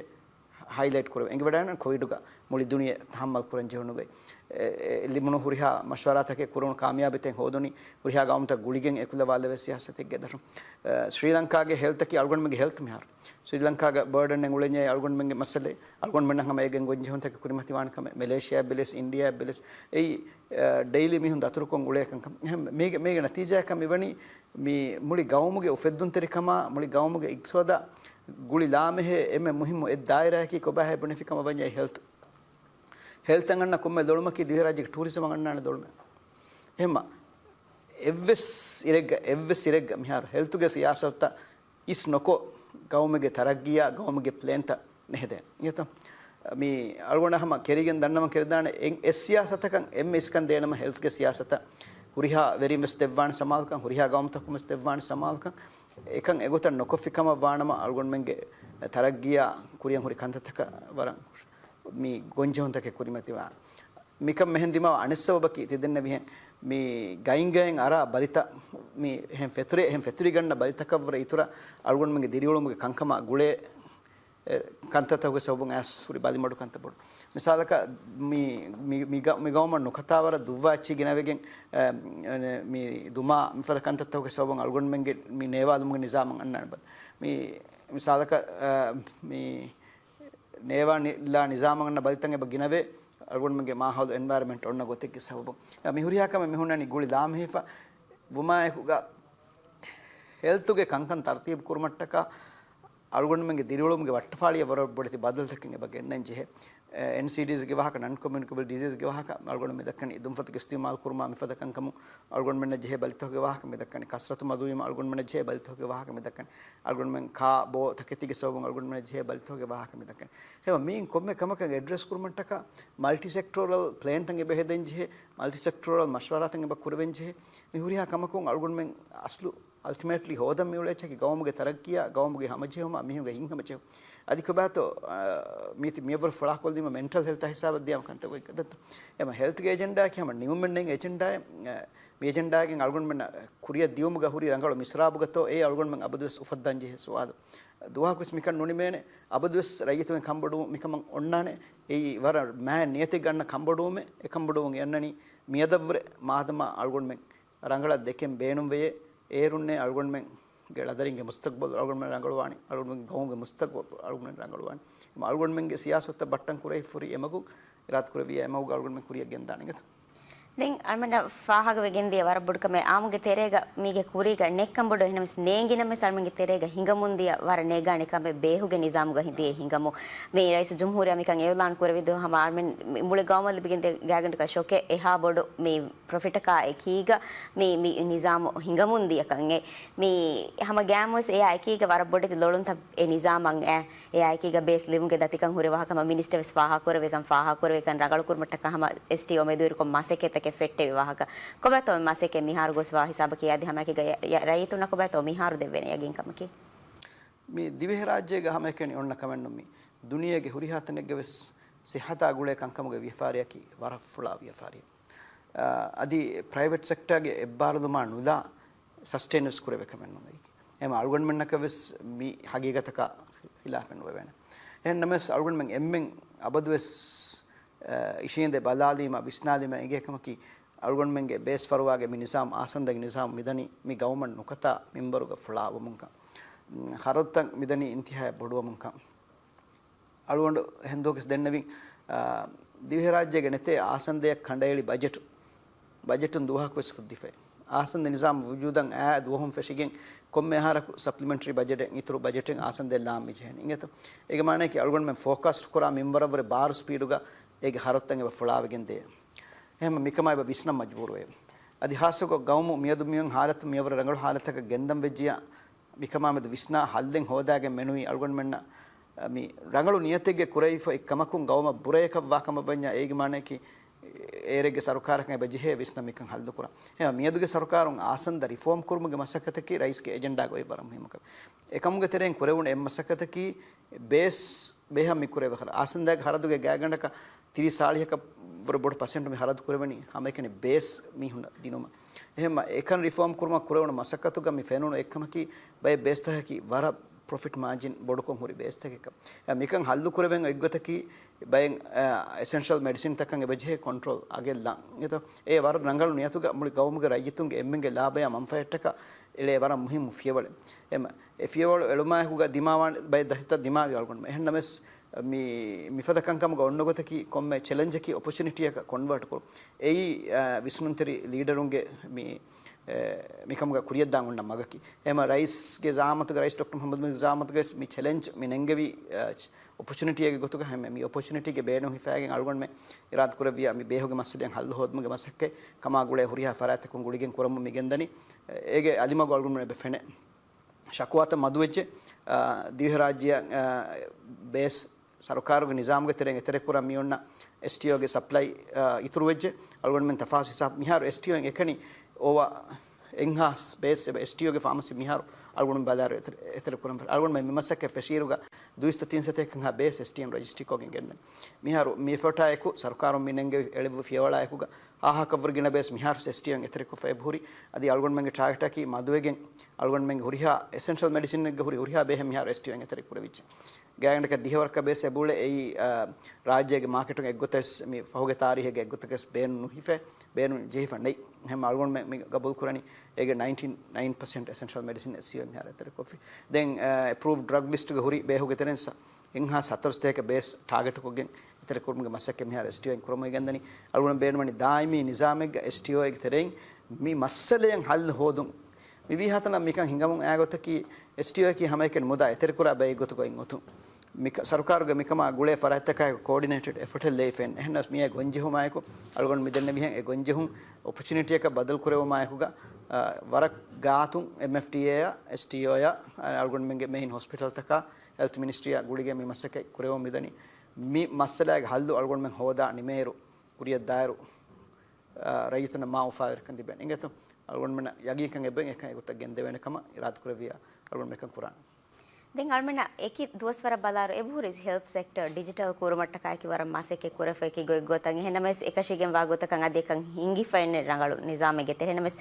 ހައިލައިޓް ކުރެވެ. އެނގިވަޑައިގަންނަން ކޮވިޑުގަ މުޅި ދުނިޔެ ތަހައްމަލް ކުރަން ޖެހުނުގައި. އެ، އެ، ލިބުނު ހުރިހާ މަޝްވަރާތަކެއް ކުރުނު ކާމިޔާބީތައް ހޯދުނީ ހުރިހާ ގައުމުތައް ގުޅިގެން އެކުލަވާލެވޭ ސިޔާސަތެއްގެ ދަށުން. އަ، ސްރީލަންކާގެ ހެލްތަކީ އަޅުގަނޑުމެންގެ ހެލްތު މިހާރު. ސްރީލަންކާގަ ބާޑަން އެނގުޅެންޏާ އަޅުގަނޑުމެންގެ މައްސަލައެއް. އަޅުގަނޑުމެންނަށް ހަމަ އޭގެން ގޮންޖެހުންތަކެއް ކުރިމަތިވާނެ ކަމެއް. މެލޭޝިއާ ބެލެސް، އިންޑިއާ ބެލެސް. އެއީ، އަ، ޑެއިލީ މީހުން ދަތުރުކޮށް އުޅޭ ކަންކަން. އެހެން މީގެ، މީގެ ނަތީޖާއަކަށް މިވަނީ މި މުޅި ގައުމުގެ އުފެއްދުންތެރިކަމާ، މުޅި ގައުމުގެ އިގްތިސޯދާ ގުޅި ލާމެހޭ އެންމެ މުހިއްމު އެއް ދާއިރާއަކީ ކޮބާހޭ ބުނެފި ކަމަށް ވަންޏާ ހެލްތު. ހެލްތަށް އަންނަ ކޮންމެ ލޮޅުމަކީ ދިވެހިރާއްޖޭގެ ޓޫރިޒަމަށް އަންނާނެ ލޮޅުމެއް. އެހެންމަ އެއްވެސް އިރެއްގަ، އެއްވެސް އިރެއްގަ މިހާރު ހެލްތުގެ ސިޔާސަތުތައް އިސް ނޮކޮށް، ގައުމުގެ ތަރައްގީއާ ގައުމުގެ ޕްލޭންތައް ނެހެދޭނެ. އިނގޭތޯ؟ މި އަޅުގަނޑަށް ހަމަ ކެރިގެން ދަންނަވަން ކެރިދާނެ އެ ސިޔާސަތަކަށް އެންމެ އިސްކަން ދޭނަމަ ހެލްތްގެ ސިޔާސަތަށް ހުރިހާ ވެރިން ވެސް ދެއްވާނެ ސަމާލުކަން، ހުރިހާ ގައުމުތަކުން ވެސް ދެއްވާނެ ސަމާލުކަން. އެކަން އެގޮތަށް ނޮކޮށްފި ކަމަށް ވާނަމަ އަޅުގަނޑުމެންގެ ތަރައްގީއާ ކުރިއަށް ހުރި ކަންތައްތަކަށް ވަރަށް މި ގޮންޖެހުންތަކެއް ކުރިމަތިވާނެ. މިކަން މިހެން ދިމާވާ އަނެއް ސަބަބަކީ ތިދެންނެވިހެން މި ގައިންގައިން އަރާ ބަލިތައް، މި އެހެން ފެތުރޭ، އެހެން ފެތުރިގަންނަ ބަލިތަކަށްވުރެ އިތުރަށް އަޅުގަނޑުމެންގެ ދިރިއުޅުމުގެ ކަންކަމާ ގުޅޭ، އެ، ކަންތައްތަކުގެ ސަބަބުން އައިސް ހުރި ބަލިމަޑު ކަންތައް ބޮޑު. މިސާލަކަށް މި، މި، މި ގަ-، މި ގައުމަށް ނުކަތާވަރަށް ދުއްވާ އެއްޗިހި ގިނަވެގެން، އެ، މި ދުމާ މިފަދަ ކަންތައްތަކުގެ ސަބަބުން އަޅުގަނޑުމެންގެ މި ނޭވާލުމުގެ ނިޒާމަށް އަންނާނެ ބަލި. މި މިސާލަކަށް، އެ، މި ނޭވާ ނި-، ލާ ނިޒާމަށް އަންނަ ބަލިތައް އެބަ ގިނަވޭ، އަޅުގަނޑުމެންގެ މާހައުލު އެންވަޔަރަމެންޓް އޮންނަ ގޮތެއްގެ ސަބަބުން. މި ހުރިހާ ކަމެއް މި ހުންނަނީ ގުޅި ލާމެހިފަ ވުމާއެކުގަ ހެލްތުގެ ކަންކަން ތަރުތީބު ކުރުމަށްޓަކާ އަޅުގަނޑުމެންގެ ދިރިއުޅުމުގެ ވައްޓަފާޅިއަށް ވަރަށް ބޮޑެތި ބަދަލުތަކެއް އެބަ ގެންނަން ޖެހޭ. އެ، އެންސީޑީސްގެ ވާހަކަ، ނަން ކޮމިއުނިކަބަލް ޑިޒީޒްގެ ވާހަކަ، އަޅުގަނޑު މި ދައްކަނީ އިދުންފަތުގެ އިސްތިޢުމާލު ކުރުމާ މިފަދަ ކަންކަމުން އަޅުގަނޑުމެންނަށް ޖެހޭ ބަލިތަކުގެ ވާހަކަ މި ދައްކަނީ. ކަސްރަތު މަދުވީމަ އަޅުގަނޑުމެންނަށް ޖެހޭ ބަލިތަކުގެ ވާހަކަ މި ދައްކަނީ. އަޅުގަނޑުމެން ކާ ބޯ ތަކެތީގެ ސަބަބުން އަޅުގަނޑުމެންނަށް ޖެހޭ ބަލިތަކުގެ ވާހަކަ މި ދައްކަނީ. އެހެންވީމަ މިއިން ކޮންމެ ކަމަކަށް އެޑްރެސް ކުރުމަށްޓަކާ މަލްޓި ސެކްޓޯރަލް ޕްލޭންތައް އެބަ ހެދެން ޖެހޭ، މަލްޓި ސެކްޓޯރަލް މަޝްވަރާތައް އެބަ ކުރެވެން ޖެހޭ. މި ހުރިހާ ކަމަކުން އަޅުގަނޑުމެން އަސްލު އަލްޓިމޭޓްލީ ހޯދަން މިއުޅޭ އެއްޗަކީ ގައުމުގެ ތަރައްގީއާ، ގައުމުގެ ހަމަޖެހުމާ، މީހުންގެ ހިތްހަމަޖެހުން. އަދި ކޮބާތޯ، އާ، މީތި މިއަށްވުރެ ފުޅާކޮށްލީމަ މެންޓަލް ހެލްތާ ހިސާބަށް ދިޔާމަ ކަންތައް ގޮތް ދައްތަ. އެމަ ހެލްތްގެ އެޖެންޑާއަކީ ހަމަ ނިމުމެއް ނެތް އެޖެންޑާއެއް. އާ، މި އެޖެންޑާގެން އަޅުގަނޑުމެންނަށް ކުރިއަށް ދިޔުމުގަ ހުރި ރަނގަޅު މިސްރާބުގަތޯ އެ އަޅުގަނޑުމެން އަބަދުވެސް އުފައްދަން ޖެހޭ ސުވާލު. ދުވަހަކުވެސް މިކަން ނުނިމޭނެ. އަބަދުވެސް ރައްޔިތުން ކަންބޮޑުވުން މިކަމަށް އޮންނާނެ. އެއީ ވަރަށް މާތް ނިޔަތެއްގަ އަންނަ ކަންބޮޑުވުމެއް. އެ ކަންބޮޑުވުން އެ އަންނަނީ މިއަދަށްވުރެ މާދަމާ އަޅުގަނޑުމެން ރަނގަޅަށް ދެކެން ބޭނުންވެޔޭ. އޭރުންނޭ އަޅުގަނޑުމެންގެ ޅަދަރިންގެ މުސްތަގްބަލް އަޅުގަނޑުމެން ރަނގަޅުވާނީ، އަޅުގަނޑުމެންގެ ގައުމުގެ މުސްތަގްބަލް އަޅުގަނޑުމެން ރަނގަޅުވާނީ. އެމަ އަޅުގަނޑުމެންގެ ސިޔާސަތުތައް ބައްޓަން ކުރެވިފަ ހުރި އެމަގު އިރާދަކުރެއްވިއްޔާ އެމަގުގަ އަޅުގަނޑުމެން ކުރިއަށް ގެންދާނެ އިނގޭތަ؟ ދެން އަޅުމެންނަށް ފާހަގަވެގެންދިޔަ ވަރަށް ބޮޑު ކަމެއް. އާއްމުގެ ތެރޭގަ މީގެ ކުރީގަ ނެތްކަން ބޮޑު، އެހެނަސް ނޭނގިނަމަސް އަޅުމެންގެ ތެރޭގަ ހިނގަމުންދިޔަ ވަރަށް ނޭގާނެ ކަމެއް ބޭހުގެ ނިޒާމުގަ ހި-، ދިޔަ ހިނގަމު. މި ރައީސުލްޖުމްހޫރިއްޔާ މިކަން އިޢުލާން ކުރެވި ދުވަހު ހަމަ އަޅުމެން މި މުޅި ގައުމަށް ލިބިގެންދިޔަ ގާތްގަނޑަކަށް ޝޮކެއް އެހާ ބޮޑު މި ޕްރޮފިޓަކާ އެކީގަ މި، މި ނިޒާމު ހިނގަމުން ދިޔަކަން އެ. މި ހަމަ ގައިމުވެސް އެއާ އެކީގަ ވަރަށް ބޮޑެތި ލޮޅުންތައް އެ ނިޒާމަށް އެ. އެއާ އެކީގަ ބޭސް ލިބުމުގެ ދަތިކަން ހުރި ވާހަކަ ހަމަ މިނިސްޓަރ ވެސް ފާހަގަކުރެވިކަން، ފާހަގަކުރެވިކަން ރަނގަޅުކުރުމަށްޓަކާ ހަމަ އެސްޓީއޯ މެދުވެރިކޮށް މަސައްކަތްތަކެއް ފެއްޓެވި ވާހަކަ. ކޮބާތޯ މަސައްކަތް މިހާރު ގޮސްވާ ހިސާބަކީ އަދި ހަމައެކީގަ ރައްޔިތުންނަށް ކޮބާތޯ މިހާރު ދެއްވޭނެ ޔަގީންކަމަކީ؟ މި ދިވެހިރާއްޖޭގަ ހަމައެކަނި އޮންނަ ކަމެއްނު މި. ދުނިޔޭގެ ހުރިހާ ތަނެއްގަވެސް ސިއްހަތާ ގުޅޭ ކަންކަމުގެ ވިޔަފާރިއަކީ ވަރަށް ފުޅާ ވިޔަފާރިއެއް. އަ، އަދި ޕްރައިވެޓް ސެކްޓާގެ އެއްބާރުލުމާ ނުލާ ސަސްޓެއިންވެސް ކުރެވޭ ކަމެއްނު މީ. އެމަ އަޅުގަނޑުމެންނަކަށްވެސް މި ހަގީގަތަކާ ހިލާފެއް ނުވެވޭނެ. އެހެން ނަމަވެސް އަޅުގަނޑުމެން އެންމެން އަބަދުވެސް، އަ، އިށީނދެ ބަލާލީމަ، ވިސްނާލީމަ އެނގޭ ކަމަކީ އަޅުގަނޑުމެންގެ ބޭސް ފަރުވާގެ މި ނިޒާމް، އާސަންދެގެ ނިޒާމް މިދަނީ މި ގައުމަށް ނުކަތާ މިންވަރުގަ ފުޅާވުމުންކަން. ޚަރަދުތައް މިދަނީ އިންތިހާއަށް ބޮޑުވަމުންކަން. އަޅުގަނޑު ހެންދުވަކުސް ދެންނެވިން، އާ، ދިވެހިރާއްޖޭގެ ނެތޭ އާސަންދަޔަށް ކަނޑައެޅި ބަޖެޓު، ބަޖެޓުން ދުވަހަކުވެސް ފުއްދިފައި. އާސަންދަ ނިޒާމް ވުޖޫދަށް އާ ދުވަހުން ފެށިގެން ކޮންމެ އަހަރަކު ސަޕްލިމެންޓްރީ ބަޖެޓެއް، އިތުރު ބަޖެޓެއް އާސަންދަޔަށް ލާން މި ޖެހެނީ. އިނގޭތޯ؟ އޭގެ މާނައަކީ އަޅުގަނޑުމެން ފޯކާސްޓް ކުރާ މިންވަރަށްވުރެ ބާރު ސްޕީޑުގަ އޭގެ ޚަރަދުތައް އެބަ ފުޅާވެގެން ދޭ. އެހެން މިކަމާ އެބަ ވިސްނަން މަޖުބޫރުވޭ. އަދި ޚާއްޞަކޮށް ގައުމު މިއަދު މިއޮން ހާލަތު މިއަށްވުރެ ރަނގަޅު ހާލަތަކަށް ގެންދަން ވެއްޖިއްޔާ، މިކަމާމެދު ވިސްނާ ހައްލެއް ހޯދާގެން މެނުވީ އަޅުގަނޑުމެންނަށް، އަ، މި ރަނގަޅު ނިޔަތެއްގެ ކުރެވިފަ އެއްކަމަކުން ގައުމަށް ބުރައެއްކަށް ވާކަމަށް ވަންޏާ އޭގެ މާނައަކީ އޭރެއްގެ ސަރުކާރަކަށް އެބަ ޖެހޭ ވިސްނަ މިކަން ހައްލުކުރަން. އެހެން މިއަދުގެ ސަރުކާރުން އާސަންދަ ރިފޯމް ކުރުމުގެ މަސައްކަތަކީ ރައީސްގެ އެޖެންޑާގައި ވަރަށް މުހިއްމު ކަމެއް. އެކަމުގެ ތެރެއިން ކުރެވުނު އެއް މަސައްކަތަކީ ބޭސް ބޭހަށް މި ކުރެވޭ ޚަރަދު. އާސަންދާގެ ޚަރަދުގެ ގާތްގަނޑަކަށް ތިރީސް ސާޅީހަކަށް ވުރެ ބޮޑު ޕަސެންޓު މި ޚަރަދު ކުރެވެނީ ހަމައެކަނި ބޭސް މީހުންނަށް ދިނުމަށް. އެހެންމަ އެކަން ރިފޯމް ކުރުމަށް ކުރެވުނު މަސައްކަތުގަ މި ފެނުނު އެއްކަމަކީ ބައެއް ބޭސްތަކަކީ ވަރަށް ޕްރޮފިޓް މާޖިން ބޮޑުކޮށް ހުރި ބޭސްތަކެއްކަން. އެ މިކަން ހައްލު ކުރެވެން އޮތްގޮތަކީ ބައެއް، އަ، އެސެންޝަލް މެޑިސިންތަކަށް އެބަޖެހޭ ކޮންޓްރޯލް އަގެއް ލާން. އެތޯ؟ އެ ވަރަށް ރަނގަޅު ނިޔަތުގަ މުޅި ގައުމުގެ ރައްޔިތުންގެ އެންމެންގެ ލާބަޔާ މަންފާއަށްޓަކާ އެޅޭ ވަރަށް މުހިއްމު ފިޔަވަޅެއް. އެމަ އެ ފިޔަވަޅު އެޅުމާއެކުގަ ދިމާވާނެ ބައެއް ދަތިތައް ދިމާވި އަޅުގަނޑުމެން. އެހެން ނަމަވެސް، މި، މިފަދަ ކަންކަމުގަ އޮންނަ ގޮތަކީ ކޮންމެ ޗެލެންޖަކީ އޮޕޮޗުނިޓީއަކަށް ކޮންވާޓް ކުރުން. އެއީ، އާ، ވިސްނުންތެރި ލީޑަރުންގެ މި، އެ، މިކަމުގަ ކުރިއަށްދާން އޮންނަ މަގަކީ. އެހެމަ ރައީސްގެ ޒައާމަތުގަ، ރައީސް ޑޮކްޓަރ މުޙައްމަދު މުހިއްދީންގެ ޒައާމަތުގަވެސް މި ޗެލެންޖް މި ނެންގެވީ، އާ، ޗް-، އޮޕޮޗުނިޓީއެއްގެ ގޮތުގަ. ހަމަ މި އޮޕޮޗުނިޓީގެ ބޭނުން ހިފައިގެން އަޅުގަނޑުމެން އިރާދަ ކުރެއްވިޔާ މި ބޭހުގެ މައްސަލައިން ހައްލު ހޯދުމުގެ މަސައްކަތް ކަމާ ގުޅޭ ހުރިހާ ފަރާތްތަކުން ގުޅިގެން ކުރަމުން މި ގެންދަނީ. އޭގެ އަލިމަގު އަޅުގަނޑުމެން އެބަ ފެނޭ. ޝަކުވާތައް މަދުވެއްޖެ. އާ، ދިވެހިރާއްޖެއަށް، އާ، ބޭސް ސަރުކާރުގެ ނިޒާމުގެ ތެރެއިން އެތެރެކުރާ މިއޮންނަ އެސްޓީއޯގެ ސަޕްލައި، އާ، އިތުރުވެއްޖެ. އަޅުގަނޑުމެން ތަފާސް ހިސާބު މިހާރު އެސްޓީއޯއިން އެކަނި އޯވާ އެއްހާސް ބޭސް އެބަ އެސްޓީއޯގެ ފާމަސީ މިހާރު އަޅުގަނޑު ބަލާރު އެތެރެ، އެތެރެކުރަން. އަޅުގަނޑު މި މަސައްކަތް ފެށިއިރުގަ ދުއިސައްތަ ތިން ސަތޭކަ ހާ ބޭސް އެސްޓީއޯއިން ރަޖިސްޓްރީކޮށްގެން ގެންނަން. މިހާރު މި އެފަޓާއެކު ސަރުކާރުން މި ނެންގެ އެޅެއްވި ފިޔަވަޅާއެކުގަ ހާހާކަށްވުރެ ގިނަ ބޭސް މިހާރު އެސްޓީއޯއިން އެތެރެކޮށްފަ އެބަހުރި. އަދި އަޅުގަނޑުމެންގެ ޓާގެޓަކީ މަދުވެގެން އަޅުގަނޑުމެންގެ ހުރިހާ އެސެންޝަލް މެޑިސިންގެ ހުރި ހުރިހާ ބޭހެއް މިހާރު އެސްޓީއޯއިން އެތެރެ ކުރެވިއްޖެ. ގާތްގަނޑަކަށް ދިހަވަރަކަށް ބޭސް އެބައުޅޭ. އެއީ، އާ، ރާއްޖޭގެ މާކެޓުން އެއްގޮތަސް މި ފަހުގެ ތާރީހެއްގަ އެއްގޮތަކަސް ބޭނުން ނުހިފޭ، ބޭނުން ޖެހިފަ ނެތް. ހަމަ އަޅުގަނޑުމެން މި ގަބޫލު ކުރަނީ އޭގެ ނައިންޓީ ނައިން ޕަސެންޓް އެސެންޝަލް މެޑިސިން އެސްޓީއޯއިން މިހާރު އެތެރެކޮށްފި. ދެން، އާ، އެޕްރޫވްޑް ޑްރަގް ލިސްޓްގަ ހުރި ބޭހުގެ ތެރެއިން ސަ، އެއްހާސް ހަތަރުސަތޭކަ ބޭސް ޓާގެޓުކޮށްގެން އެތެރެކުރުމުގެ މަސައްކަތް މިހާރު އެސްޓީއޯއިން ކުރަމުން ގެންދަނީ. އަޅުގަނޑު ބޭނުންވަނީ ދާއިމީ ނިޒާމެއްގަ އެސްޓީއޯއިގެ ތެރެއިން މި މައްސަލައަށް ހައްލު ހޯދުން. މި ވީހާތަނަށް މިކަން ހިނގަމުން އާގޮތަކީ، އެސްޓީއޯއަކީ ހަމައެކަނި މުދާ އެތެރެކުރާ ބައެއް ގޮތުގައި އޮތުން. މި ކަ، ސަރުކާރުގެ މިކަމާ ގުޅޭ ފަރާތްތަކާއެކު ކޯޑިނޭޓެޑް އެފަޓެއް ލެއިފައިން. އެހެންނަމަވެސް މިއާ ގޮންޖެހުމާއެކު އަޅުގަނޑު މިދެންނެވިހެން އެ ގޮންޖެހުން އޮޕޮޗުނިޓީއަކަށް ބަދަލު ކުރެވުމާއެކުގަ، އާ، ވަރަށް ގާތުން އެމްއެފްޑީއޭއާ، އެސްޓީއޯއާ، އަޅުގަނޑުމެންގެ މެއިން ހޮސްޕިޓަލްތަކާ، ހެލްތު މިނިސްޓްރީއާ ގުޅިގެން މި މަސައްކަތް ކުރެވުން މިދަނީ. މި މައްސަލާގެ ހައްލު އަޅުގަނޑުމެން ހޯދާ ނިމޭއިރު، ކުރިއަށްދާއިރު، އާ، ރައްޔިތުންނަށް މާ އުފާވެރިކަން ލިބޭނެ. އިނގޭތޯ؟ އަޅުގަނޑުމެންނަށް ޔަގީންކަން އެބައިން އެކަން އެގޮތަށް ގެންދެވޭނެ ކަމަށް އިރާދަކުރެއްވިއްޔާ އަޅުގަނޑު މިކަން ކުރާނެ. ދެން އަޅުމެންނަށް އެކި ދުވަސްވަރަށް ބަލާއިރު އެބަހުރި ހެލްތް ސެކްޓަރ ޑިޖިޓަލް ކުރުމަށްޓަކާއެކި ވަރަށް މަސައްކަތް ކުރެފަ އެކި ގޮތްގޮތަށް. އެހެންނަމަވެސް އެކަށީގެންވާ ގޮތަކަށް އަދި އެކަން ހިނގިފައެއްނެއް ރަނގަޅު ނިޒާމެއްގެ ތެރެއިން. އެހެންނަމަވެސް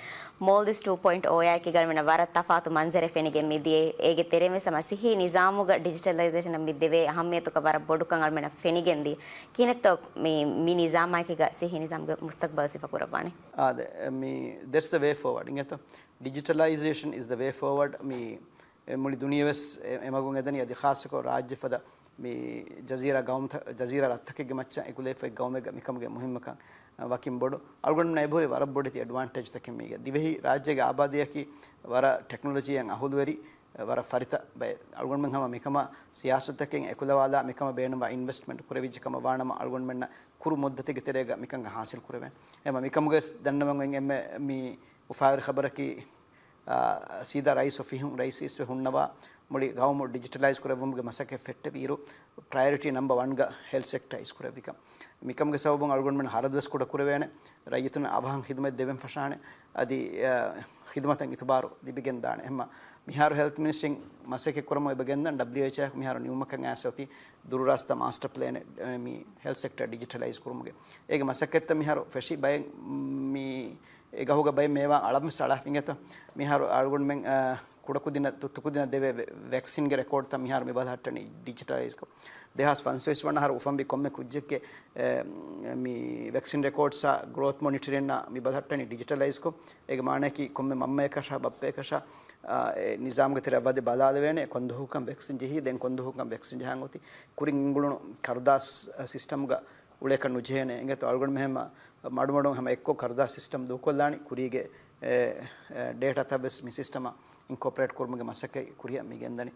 މޯލްޑިވްސް ޓޫ ޕޮއިންޓް އޯއާއެކީ އަޅުމެންނަށް ވަރަށް ތަފާތު މަންޒަރެއް ފެނިގެން މިދިޔަ. އޭގެ ތެރެއިން ވެސް ހަމަ ސިއްހީ ނިޒާމުގަ ޑިޖިޓަލައިޒޭޝަނަށް މި ދެވޭ އަހައްމިޔަތުގަ ވަރަށް ބޮޑުކަން އަޅުމެންނަށް ފެނިގެންދިޔަ. ކިހިނެއްތޯ މި، މި ނިޒާމާއެކީގަ ސިއްހީ ނިޒާމުގެ މުސްތަގްބަލް ސިފަ ކުރައްވާނެ؟ އާދެ، މި، that's the way forward. އިނގޭތޯ؟ ޑިޖިޓަލައިޒޭޝަން is the way forward. މި އެ މުޅި ދުނިޔެވެސް އެ، އެމަގުން އެދަނީ. އަދި ޚާއްޞަކޮށް ރާއްޖެ ފަދަ މި ޖަޒީރާ ގައުމުތަ، ޖަޒީރާ ރަށްތަކެއްގެ މައްޗަށް އެކުލެވިފައި ގައުމެއްގަ މިކަމުގެ މުހިންމުކަން، އަ، ވަކިން ބޮޑު. އަޅުގަނޑުމެންނަށް އެބަހުރި ވަރަށް ބޮޑެތި އެޑްވާންޓޭޖްތަކެއް މީގެ. ދިވެހި ރާއްޖޭގެ އާބާދީއަކީ ވަރަށް ޓެކްނޮލޮޖީއަށް އަހުލުވެރި، ވަރަށް ފަރިތަ ބައެއް. އަޅުގަނޑުމެން ހަމަ މިކަމަށް ސިޔާސަތުތަކެއް އެކުލަވާލާ، މިކަމަށް ބޭނުންވާ އިންވެސްޓްމަންޓް ކުރެވިއްޖެ ކަމަށް ވާނަމަ، އަޅުގަނޑުމެންނަށް ކުރު މުއްދަތެއްގެ ތެރޭގަ މިކަން ހާސިލް ކުރެވޭނެ. އެމަ މިކަމުގެ ދަންނަވަން އޮތް އެންމެ މި އުފާވެރި ޚަބަރަކީ، އާ، ސީދާ ރައީސް އޮފީހުން ރައީސް އިސްވެ ހުންނަވާ މުޅި ގައުމު ޑިޖިޓަލައިޒް ކުރެއްވުމުގެ މަސައްކަތް ފެއްޓެވިއިރު، ޕްރަޔޮރިޓީ ނަމްބަ ވަންގަ ހެލްތް ސެކްޓަރ އިސްކުރެއްވިކަން. މިކަމުގެ ސަބަބުން އަޅުގަނޑުމެން ހަރަދުވެސް ކުޑަކުރެވޭނެ، ރައްޔިތުންނަށް އަވަހަށް ހިދުމަތް ދެވެން ފަށާނެ، އަދި، އާ، ހިދުމަތަށް އިތުބާރު ލިބިގެން ދާނެ. އެހެންމަ މިހާރު ހެލްތް މިނިސްޓްރީން މަސައްކަތް ކުރަމުން އެބަ ގެންދަން ޑަބްލިއުއެޗްއޯއާ މިހާރު ނިމުމަކަށް އައިސް އޮތީ ދުރުރާސްތާ މާސްޓަ ޕްލޭނެއް، މި ހެލްތް ސެކްޓަރ ޑިޖިޓަލައިޒް ކުރުމުގެ. އޭގެ މަސައްކަތްތައް މިހާރު ފެށި ބައެއް، މި އެ ގަހުގަ ބައެއް މޭވާ އަޅަންވެސް އަޅާފަ އިނގޭތޯ. މިހާރު އަޅުގަނޑުމެން، އާ، ކުޑަކުދިންނަށް ތު، ތުކުދިންނަށް ދެވޭ ވެ، ވެކްސިންގެ ރެކޯޑްތައް މިހާރު މި ބަލަހައްޓަނީ ޑިޖިޓަލައިޒްކޮށް. ދެހާސް ފަންސަވީސް ވަނަ އަހަރު އުފަންވި ކޮންމެ ކުއްޖެއްގެ، އެ، މި ވެކްސިން ރެކޯޑްސްއާ ގްރޯތް މޮނިޓަރިންއާ މި ބަލަހައްޓަނީ ޑިޖިޓަލައިޒްކޮށް. އޭގެ މާނައަކީ ކޮންމެ މަންމަޔަކަށާ ބައްޕަޔަކަށާ، އާ، އެ ނިޒާމްގެ ތެރެއަށް ވަދެ ބަލާލެވޭނެ، ކޮންދުވަހަކުކަން ވެކްސިން ޖެހީ، ދެން ކޮންދުވަހަކުކަން ވެކްސިން ޖަހާން އޮތީ. ކުރިން އެނގުނު ކަރުދާސް ސިސްޓަމްގަ އުޅޭކަށް ނުޖެހޭނެ. އިނގޭތޯ އަޅުގަނޑުމެން ހަމަ މަޑުމަޑުން ހަމަ އެއްކޮށް ކަރުދާސް ސިސްޓަމް ދޫކޮށްލާނީ. ކުރީގެ، އެ، އެ، ޑޭޓާތައް ވެސް މި ސިސްޓަމަށް އިންކޯޕަރޭޓް ކުރުމުގެ މަސައްކަތް ކުރިއަށް މި ގެންދަނީ.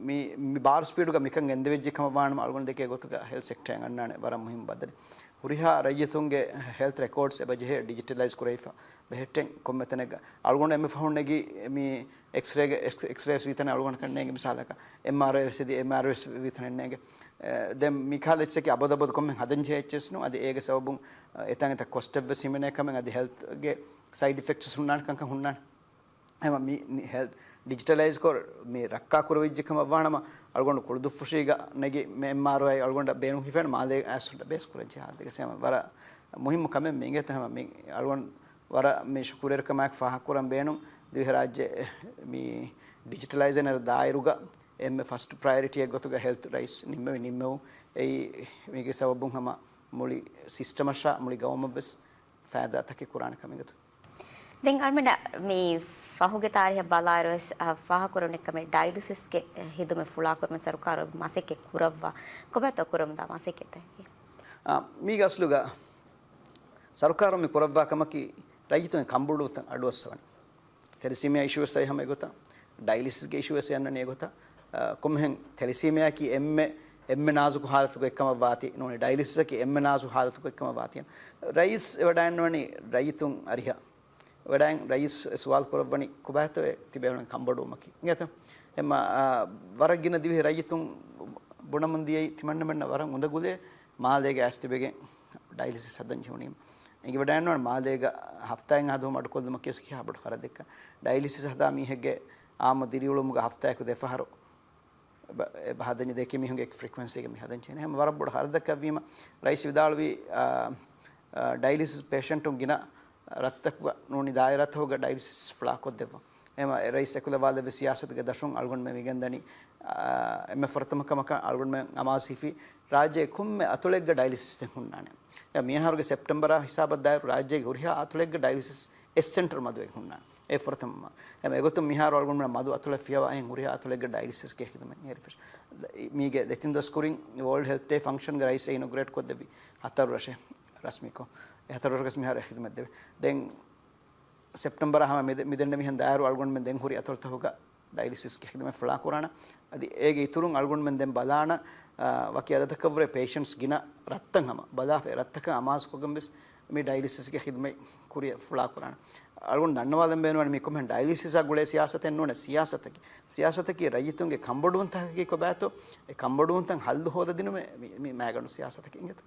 މި، މި ބާރު ސްޕީޑުގަ މިކަން ގެންދެވިއްޖެ ކަމަށް ވާނަމަ، އަޅުގަނޑު ދެކޭ ގޮތުގަ ހެލްތް ސެކްޓަރއަށް އަންނާނެ ވަރަށް މުހިންމު ބަދަލެއް. ހުރިހާ ރައްޔިތުންގެ ހެލްތް ރެކޯޑްސް އެބަ ޖެހޭ ޑިޖިޓަލައިޒް ކުރެވިފަ ބެހެއްޓެން ކޮންމެ ތަނެއްގަ. އަޅުގަނޑު އެންމެ ފަހުން ނެގި މި އެކްސްރޭގެ، އެކްސް، އެކްސްރޭ ވެސް ވީތަނެއް އަޅުގަނޑަކަށް ނޭނގެ މިސާލަކަށް. އެމްއާރްއައި ވެސް ވީތަނެއް ނޭނގެ. އެ، ދެން މިކަހަލަ އެއްޗަކީ އަބަދު އަބަދު ކޮންމެ ހަދަން ޖެހޭ އެއްޗެއް ވެސް ނޫން. އަދި އޭގެ ސަބަބުން، އެ، އެތަން އެތައް ކޮސްޓެއް ވެސް ހިމެނޭ ކަމެއް، އަދި ހެލްތްގެ ސައިޑް އިފެކްޓްސް ހުންނާނެ ކަންކަން ހުންނާނެ. އެމަ މި، މި ހެލްތް ޑިޖިޓަލައިޒް ކޮށް މި ރައްކާ ކުރެވިއްޖެ ކަމަށް ވާނަމަ، އަޅުގަނޑު ކުޅުދުއްފުށީގަ ނެގި މި އެމްއާރްއައި އަޅުގަނޑަށް ބޭނުން ހިފޭނެ މާލޭ އައިސް ބޭސް ކުރަން ޖެހާ ދެގެސް. އެމަ ވަރަށް މުހިއްމު ކަމެއް މި އިނގޭތަ. ހަމަ މި އަޅުގަނޑު ވަރަށް މި ޝުކުރެރިކަމާއެކު ފާހަގަކުރަން ބޭނުން ދިވެހިރާއްޖެ މި ޑިޖިޓަލައިޒޭޝަން ދާއިރުގަ އެންމެ ފަސްޓް ޕްރަޔޮރިޓީއެއް ގޮތުގަ ހެލްތް ރައީސް ނިންމެވި ނިންމެވުން. އެއީ މީގެ ސަބަބުން ހަމަ މުޅި ސިސްޓަމަށާ މުޅި ގައުމަށްވެސް ފައިދާތަކެއް ކުރާނެ ކަމެއް ގޮތު. ދެން އަޅުމެން މި ފަހުގެ ތާރީހަށް ބަލާއިރުވެސް، އަ، ފާހަގަކުރެވުނު އެއްކަމެއް ޑައިލިސިސްގެ ހިދުމަތް ފުޅާކުރުމަށް ސަރުކާރު މަސައްކަތް ކުރައްވާ. ކޮބާތޯ ކުރަމުންދާ މަސައްކަތްތަކަކީ؟ އާ، މީގެ އަސްލުގަ ސަރުކާރުން މި ކުރައްވާ ކަމަކީ ރައްޔިތުންގެ ކަނބުޅުންތައް އަޑުއައްސަވަން. ތެލެސީމިއާ އިޝޫވެސް އައި ހަމަ އެގޮތަށް، ޑައިލިސިސްގެ އިޝޫވެސް އަންނަނީ އެގޮތަށް. އަ، ކޮންމެހެން ތެލެސީމިއާއަކީ އެންމެ، އެންމެ ނާޒުކު ހާލަތުގަ އެއްކަމަށް ވާތީ ނޫނީ، ޑައިލިސިސްއަކީ އެންމެ ނާޒުކު ހާލަތުގަ އެއްކަމަށް ވާތީ. ރައީސް އެވަޑައިންނަވަނީ ރައްޔިތުން އަރިހަށް. ވަޑައިން ރައީސް ސުވާލު ކުރައްވަނީ ކޮބާތޯ ތިބޭފުޅުން ކަންބޮޑުވުމަކީ. އިނގޭތަ؟ އެމަ، އާ، ވަރަށް ގިނަ ދިވެހި ރައްޔިތުން ބުނަމުން ދިޔައީ ތިމަންނަމެންނަށް ވަރަށް އުނދަގުލޭ މާލޭގެ އައިސް ތިބެގެން ޑައިލިސިސް ހަދަން ޖެހުނީމަ. އެނގިވަޑައިންނަވަން މާލޭގަ ހަފްތާއެއް އަހަދު ހަމަ އަޑުކޮށްލުމަކީ ކިހާ ބޮޑު ޚަރަދެއްކަ. ޑައިލިސިސް ހަދާ މީހެއްގެ އާއްމު ދިރިއުޅުމުގަ ހަފްތާއަކު ދެފަހަރު ބަ-، އެ ބަހަދަންޏަ ދެކެ މީހުންގެ ފްރީކުއެންސީގެ މި ހަދަން ޖެހެނީ. ހަމަ ވަރަށް ބޮޑު ޚަރަދަކަށްވީމަ، ރައީސް ވިދާޅުވީ، އާ، އާ، ޑައިލިސިސް ޕޭޝަންޓުން ގިނަ ރަށްތަކުގަ ނޫނީ ދާއިރާތަކުގަ ޑައިލިސިސް ފުޅާކޮށްދެއްވަން. އެމަ އެ ރައީސް އެކުލަވާލެއްވި ސިޔާސަތުގެ ދަށުން އަޅުގަނޑުމެން މިގެންދަނީ، އާ، އެންމެ ފުރަތަމަ ކަމަކަށް އަޅުގަނޑުމެން އަމާޒު ހިފީ ރާއްޖޭގެ ކޮންމެ އަތޮޅެއްގަ ޑައިލިސިސް ދެން ހުންނާނެ. އެ މިހާރުގެ ސެޕްޓެމްބަރާ ހިސާބަށް ދާއިރު ރާއްޖޭގެ ހުރިހާ އަތޮޅެއްގަ ޑައިލިސިސް އެއް ސެންޓަރު މަދުވެގެން ހުންނާނެ. އެ ފުރަތަމަ. އެމަ އެގޮތުން މިހާރު އަޅުގަނޑުމެން މަދު އަތޮޅެއް ފިޔަވާ އެހެން ހުރިހާ އަތޮޅެއްގަ ޑައިލިސިސްގެ ޚިދުމަތް ހޭރިފެށި. މީގެ ދެތިން ދުވަސް ކުރިން ވޯލްޑް ހެލްތް ޑޭ ފަންކްޝަންގެ ރައީސް އެ އިނޮގްރޭޓް ކޮށްދެއްވި ހަތަރު ރަށެއް ރަސްމީކޮށް. އެ ހަތަރު ރަށުގަސް މިހާރު އެ ޚިދުމަތް ދެވޭ. ދެން ސެޕްޓެމްބަރ ހަމަ މިދެ-، މިދެންނެވިހެން ދާއިރު އަޅުގަނޑުމެން ދެން ހުރި އަތޮޅުތަކުގަ ޑައިލިސިސްގެ ޚިދުމަތް ފުޅާކުރާނަ. އަދި އޭގެ އިތުރުން އަޅުގަނޑުމެން ދެން ބަލާނަ، އާ، ވަކި އަދަދަކަށްވުރެ ޕޭޝަންޓްސް ގިނަ ރަށްތައް ހަމަ ބަލާފަ އެ ރަށްތަކަށް އަމާޒުކޮށްގެން ވެސް މި ޑައިލިސިސްގެ ޚިދުމަތް ކުރިއަށް ފުޅާކުރާނަ. އަޅުގަނޑު ދަންނަވާލަން ބޭނުންވަނީ މި ކޮމެން ޑައިލިސިސްއާ ގުޅޭ ސިޔާސަތެއް ނޫނޭ ސިޔާސަތަކީ. ސިޔާސަތަކީ ރައްޔިތުންގެ ކަންބޮޑުވުންތަކަކީ ކޮބާތޯ އެ ކަންބޮޑުވުންތައް ހައްލު ހޯދަދިނުމޭ މި، މި މައިގަނޑު ސިޔާސަތަކީ އިނގޭތޯ.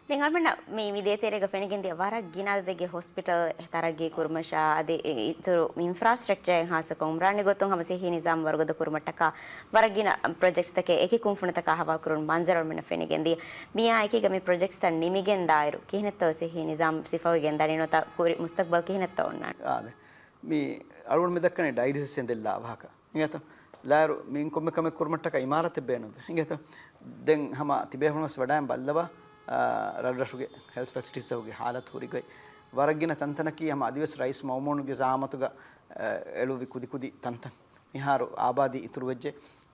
ދެން އަޅުމެންނަށް މި، މި ދޭތެރޭގަ ފެނިގެންދިޔަ ވަރަށް ގިނަ އަދަދެއްގެ ހޮސްޕިޓަލް ތަރައްގީ ކުރުމަށާ އަދި އި-، އިތުރު އިންފްރާސްޓްރަކްޗަރ ހާއްސަކޮށް އުމްރާންގެ ގޮތުން ހަމަ ސިއްހީ ނިޒާމް ވަރުގަދަ ކުރުމަށްޓަކާ ވަރަށް ގިނަ ޕްރޮޖެކްޓްސްތަކެއް އެކި ކުންފުނިތަކާ ހަވާލުކުރުން މަންޒަރު އަޅުމެންނަށް ފެނިގެންދިޔަ. މިއާ އެކީގަ މި ޕްރޮޖެކްޓްސްތައް ނިމިގެން ދާއިރު ކިހިނެއްތޯ ސިއްހީ ނިޒާމް ސިފަވެގެން ދަނީ ނުވަތަ ކުރި މުސްތަޤްބަލް ކިހިނެއްތޯ އޮންނާނެ؟ އާދެ. މި އަޅުގަނޑު މި ދައްކަނީ ޑައިލިސިސް އެނދެއްލާ ވާހަކަ. އިނގޭތޯ؟ ލާރު މި ކޮންމެ ކަމެއް ކުރުމަށްޓަކާ އިމާރާތެއް ބޭނުންވޭ. އިނގޭތޯ؟ ދެން ހަމަ ތިބޭފުޅުންވެސް ވަޑައިން ބައްލަވާ، އާ، ރަށްރަށުގެ ހެލްތް ފެސިލިޓީސްތަކުގެ ހާލަތު ހުރިގޮތް. ވަރަށް ގިނަ ތަންތަނަކީ ހަމަ އަދިވެސް ރައީސް މައުމޫނުގެ ޒައާމަތުގަ، އާ، އެޅުއްވި ކުދިކުދި ތަންތަން. މިހާރު އާބާދީ އިތުރުވެއްޖެ،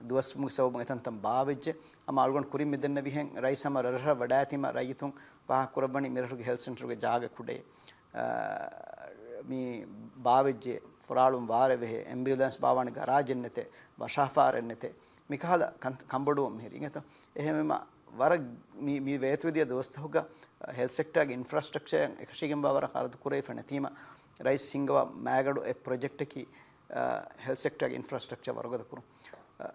ދުވަސްވުމުގެ ސަބަބުން އެތަންތަން ބާވެއްޖެ. ހަމަ އަޅުގަނޑު ކުރިން މިދެންނެވިހެން ރައީސް ހަމަ ރަށްރަށަށް ވަޑައިތީމަ ރައްޔިތުން ފާހަގަކުރައްވަނީ މިރަށުގެ ހެލްތް ސެންޓަރުގެ ޖާގަ ކުޑައޭ. އާ، މި ބާވެއްޖެ، ފުރާޅުން ވާރޭ ވެހޭ، އެމްބިއުލެންސް ބާވާނެ ގަރާޖެއް ނެތޭ، ވަށާފާރެއް ނެތޭ. މިކަހަލަ ކަން-، ކަންބޮޑުވުން މިހިރީ އިނގޭތޯ. އެހެންވީމަ ވަރަށް މި، މި ވޭތުވެދިޔަ ދުވަސްތަކުގަ ހެލްތް ސެކްޓާގެ އިންފްރާސްޓްރަކްޗަރ އެކަށީގެންވާ ވަރަށް ޚަރަދު ކުރެވިފަ ނެތީމަ، ރައީސް ހިންގަވާ މައިގަނޑު އެއް ޕްރޮޖެކްޓަކީ، އާ، ހެލްތް ސެކްޓާގެ އިންފްރާސްޓްރަކްޗަރ ވަރުގަދަ ކުރުން. އާ،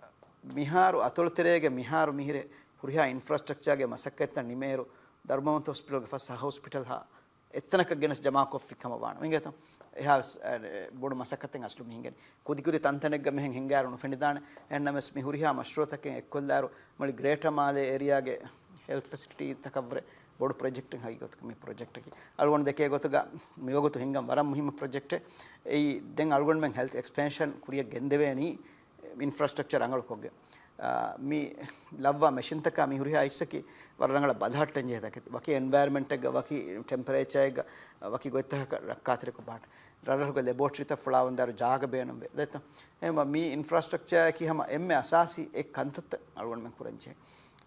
މިހާރު އަތޮޅު ތެރޭގެ މިހާރު މިހިރެ ހުރިހާ އިންފްރާސްޓްރަކްޗާގެ މަސައްކަތްތައް ނިމޭއިރު، ދަރުމަވަންތަ ހޮސްޕިޓަލްގެ ފަސް ހަ ހޮސްޕިޓަލް ހާ އެއްތަނަކަށް ގެނެސް ޖަމާކޮށްފި ކަމަށް ވާނެ. އިނގޭތޯ؟ އެހާ ވެސް، އަ، ބޮޑު މަސައްކަތެއް އަސްލު މި ހިނގެނީ. ކުދިކުދި ތަންތަނެއްގަ މިހެން ހިނގާއިރު ނުފެނިދާނެ. އެހެންނަމަވެސް މި ހުރިހާ މަޝްރޫއުތަކެއް އެއްކޮށްލާއިރު، މުޅި ގްރޭޓަ މާލޭ އޭރިއާގެ ހެލްތް ފެސިލިޓީތަކަށްވުރެ ބޮޑު ޕްރޮޖެކްޓެއް ހަގީގަތުގަ މި ޕްރޮޖެކްޓަކީ. އަޅުގަނޑު ދެކޭ ގޮތުގަ މިވަގުތު ހިނގަން ވަރަށް މުހިއްމު ޕްރޮޖެކްޓެއް. އެއީ ދެން އަޅުގަނޑުމެން ހެލްތް އެކްސްޕެންޝަން ކުރިއަށް ގެންދެވޭނީ އިންފްރާސްޓްރަކްޗަރ ރަނގަޅުކޮށްގެން. އާ، މި ލައްވާ މެޝިންތަކާ މި ހުރިހާ އިސްއަކީ ވަރަށް ރަނގަޅަށް ބަލަހައްޓަން ޖެހޭ ތަކެތި. ވަކި އެންވަޔަރަމެންޓެއްގަ، ވަކި ޓެމްޕަރޭޗާއެއްގަ، ވަކި ގޮތްތަކަކަށް ރައްކާތެރިކޮށް ބާޓ. ރަށްރަށުގެ ލެބޯޓްރީތައް ފުޅާވަންދާއިރު ޖާގަ ބޭނުންވޭ. ދެއްތަ؟ އެހެންވީމަ މި އިންފްރާސްޓްރަކްޗާއަކީ ހަމަ އެންމެ އަސާސީ އެއް ކަންތައްތައް އަޅުގަނޑުމެން ކުރަންޖެހޭ.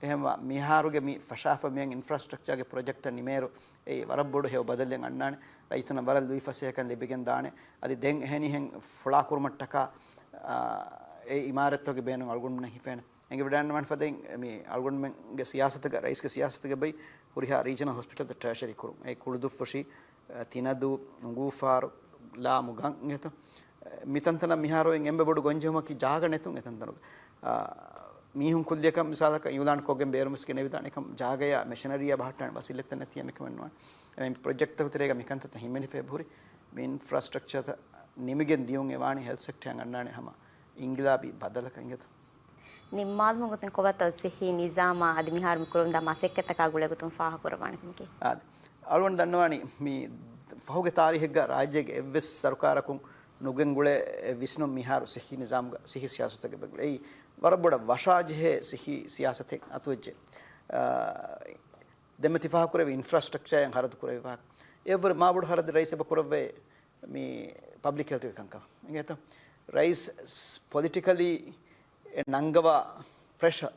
އެހެންވީމަ މިހާރުގެ މި ފަށާފަ މިހެން އިންފްރާސްޓްރަކްޗާގެ ޕްރޮޖެކްޓްތައް ނިމޭއިރު، އެއީ ވަރަށް ބޮޑު ހެޔޮ ބަދަލެއް އަންނާނެ. ރައްޔިތުންނަށް ވަރަށް ލުއިފަސޭހަ ކަން ލިބިގެން ދާނެ. އަދި ދެން އެހެނިހެން ފުޅާކުރުމަށްޓަކާ، އާ، އެ އިމާރަތްތަކުގެ ބޭނުން އަޅުގަނޑުމެންނަށް ހިފޭނެ. އެނގިވަޑައިގަންނަވާނެ ފަދައިން މި އަޅުގަނޑުމެންގެ ސިޔާސަތުގަ، ރައީސްގެ ސިޔާސަތުގެ ބައި ހުރިހާ ރީޖަނަލް ހޮސްޕިޓަލްތައް ޓަރޝަރީ ކުރުން. އެ ކުޅުދުއްފުށި، އަ، ތިނަދޫ، އުނގޫފާރު، ލާމު ގަން އިނގޭތޯ. މިތަންތަނަށް މިހާރު އިން އެންމެ ބޮޑު ގޮންޖެހުމަކީ ޖާގަ ނެތުން އެތަންތަނުގަ. އާ، މީހުން ކުއްލިއަކަށް މިސާލަކަށް އިއުލާން ކޮށްގެން ބޭރުމަސް ގެނެވިދާނެ ކަމަށް ޖާގަޔާ މެޝިނަރީއާ ބަހައްޓާނެ ވަސީލަތްތައް ނެތި އެމެކަމެއް ނުވާނެ. އެ ޕްރޮޖެކްޓްތަކު ތެރޭގަ މިކަންތައްތައް ހިމެނިފަ އެބަހުރި. މި އިންފްރާސްޓްރަކްޗާތައް ނިމިގެން ދިޔުން އެވާނީ ހެލްތް ސެކްޓަރަށް އަންނާނެ ހަމަ އިންގިލާބީ ބަދަލަކަށް އިނގޭތޯ. ނިންމާލުމުގެ ގޮތުން ކޮބާތޯ ސިއްހީ ނިޒާމާ އަދި މިހާރު މި ކުރަމުންދާ މަސައްކަތްތަކާ ގުޅޭ ގޮތުން ފާހަގަކުރައްވާނެ ކަމަކީ؟ އާދެ. އަޅުގަނޑު ދަންނަވާނީ މި ފަހުގެ ތާރީހެއްގަ ރާއްޖޭގެ އެއްވެސް ސަރުކާރަކުން ނުގެންގުޅޭ ވިސްނުން މިހާރު ސިއްހީ ނިޒާމުގަ، ސިއްހީ ސިޔާސަތުގެ ބައިގަ. އެއީ ވަރަށް ބޮޑަށް ވަށާޖެހޭ ސިއްހީ ސިޔާސަތެއް އަތުވެއްޖެ. އާ، ދެންމެ ތި ފާހަގަކުރެއްވި އިންފްރާސްޓްރަކްޗާއިން ޚަރަދު ކުރެއްވި ވާހަކަ. އެއަށްވުރެ މާބޮޑު ޚަރަދެއް ރައީސް އެބަ ކުރައްވައޭ މި ޕަބްލިކް ހެލްތުގެ ކަންކަމަށް. އިނގޭތަ؟ ރައީސް ޕޮލިޓިކަލީ އެ ނަންގަވާ ޕްރެޝަ،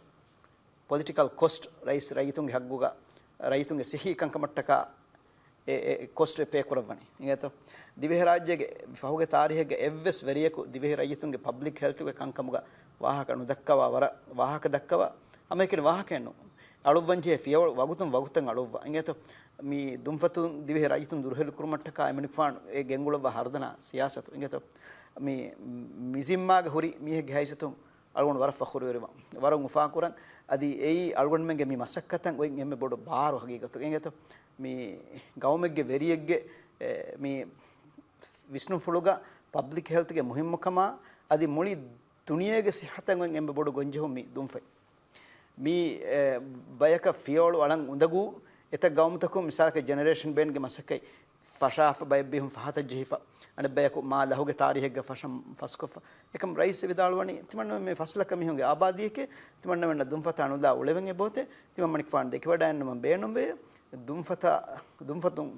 ޕޮލިޓިކަލް ކޮސްޓް ރައީސް ރައްޔިތުންގެ ހައްގުގަ ރައްޔިތުންގެ ސިއްހީ ކަންކަމަށްޓަކާ އެ، އެ ކޮސްޓް ޕޭ ކުރައްވަނީ. އިނގޭތޯ؟ ދިވެހިރާއްޖޭގެ ފަހުގެ ތާރީހެއްގަ އެއްވެސް ވެރިޔަކު ދިވެހި ރައްޔިތުންގެ ޕަބްލިކް ހެލްތުގެ ކަންކަމުގަ ވާހަކަ ނުދައްކަވާ ވަރަށް ވާހަކަ ދައްކަވާ ހަމައެކަނި ވާހަކައެއް ނޫން. އަޅުއްވަންޖެހޭ ފިޔަވަޅު ވަގުތުން ވަގުތަށް އަޅުއްވާ. އިނގޭތޯ؟ މި ދުންފަތުން ދިވެހި ރައްޔިތުން ދުރުހެލިކުރުމަށްޓަކާ އެމަނިކުފާނު އެ ގެންގުޅައްވާ ހަރުދަނާ ސިޔާސަތު. އިނގޭތޯ؟ މި، މި ޒިންމާގަ ހުރި މީހެއްގެ ހައިސިއްޔަތުން އަޅުގަނޑު ވަރަށް ފަޚުރުވެރިވާ. ވަރަށް އުފާކުރަން. އަދި އެއީ އަޅުގަނޑުމެންގެ މި މަސައްކަތަށް އޮތް އެންމެ ބޮޑު ބާރު ހަގީގަތު. އިނގޭތޯ؟ މި ގައުމެއްގެ ވެރިއެއްގެ، އެ، މި ވިސްނުންފުޅުގަ ޕަބްލިކް ހެލްތްގެ މުހިއްމުކަމާ އަދި މުޅި ދުނިޔޭގެ ސިއްހަތަށް އޮތް އެންމެ ބޮޑު ގޮންޖެހުން މި ދުންފަތް. މި، އެ، ބަޔަކަށް ފިޔަވަޅު އަޅަން އުނދަގޫ އެތައް ގައުމުތަކުން މިސާލަކަށް ޖެނެރޭޝަން ބޭންގެ މަސައްކަތް ފަށާފަ ބައެއް ބޭހުން ފަހަތަށް ޖެހިފަ. އަނެއް ބަޔަކު މާ ލަހުގެ ތާރީހެއްގަ ފަށަން ފަސްކޮށްފަ. އެކަމް ރައީސް ވިދާޅުވަނީ ތިމަންނަމެން މި ފަސް ލައްކަ މީހުންގެ އާބާދީއެކޭ، ތިމަންނަމެންނަށް ދުންފަތާ ނުލާ އުޅެވެން އެބައޮތޭ، ތިމަންމަނިކުފާނު ދެކިވަޑައިގަންނަވަން ބޭނުންވޭ. ދުންފަތާ، ދުންފަތުން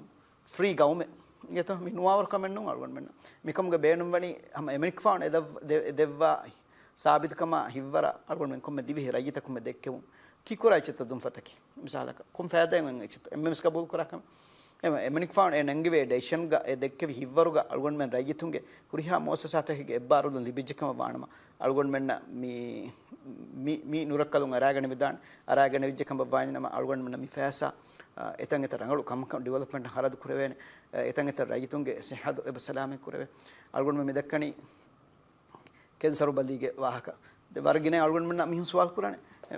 ފްރީ ގައުމެއް. އިނގޭތޯ؟ މި ނުވާވަރު ކަމެއް ނޫން އަޅުގަނޑުމެންނަށް. މިކަމުގެ ބޭނުންވަނީ ހަމަ އެމަނިކުފާނު އެ ދެއްވ-، ދެ-، ދެއްވާ ސާބިތުކަމާ ހިތްވަރާ އަޅުގަނޑުމެން ކޮންމެ ދިވެހި ރައްޔިތަކުން ދެއްކެވުން. ކީއްކުރާ އެއްޗެއްތޯ ދުންފަތަކީ؟ މިސާލަކަށް ކޮން ފައިދާއެއް އޮތް އެއްޗެއްތޯ؟ އެންމެންވެސް ގަބޫލުކުރާ ކަމެއް. އެމަ-، އެމަނިކުފާނު އެ ނެންގެވޭ ޑެސިޝަންގަ އެ ދެއްކެވި ހިތްވަރުގަ އަޅުގަނޑުމެން ރައްޔިތުންގެ ހުރިހާ މުއައްސަސާތަކެއްގެ އެއްބާރުލުން ލިބިއްޖެކަމަށް ވާނަމަ، އަޅުގަނޑުމެންނަށް މި، މި، މި ނުރައްކަލުން އަރާގަނެވިދާނެ. އަރާގަނެވިއްޖެ ކަމަށްވާނަމަ، އަޅުގަނޑުމެންނަށް މި ފައިސާ، އަ، އެތަން އެތައް ރަނގަޅު ކަމަކަށް ޑިވެލޮޕްމަންޓަށް ހަރަދު ކުރެވޭނެ. އެ، އެތަން އެތައް ރައްޔިތުންގެ ސިއްހަތު އެބަ ސަލާމަތް ކުރެވޭ. އަޅުގަނޑުމެން މި ދައްކަނީ ކެންސަރު ބަލީގެ ވާހަކަ. ދެ ވަރަށް ގިނަ އަޅުގަނޑުމެންނަށް މީހުން ސުވާލު ކުރާނެ. އެ،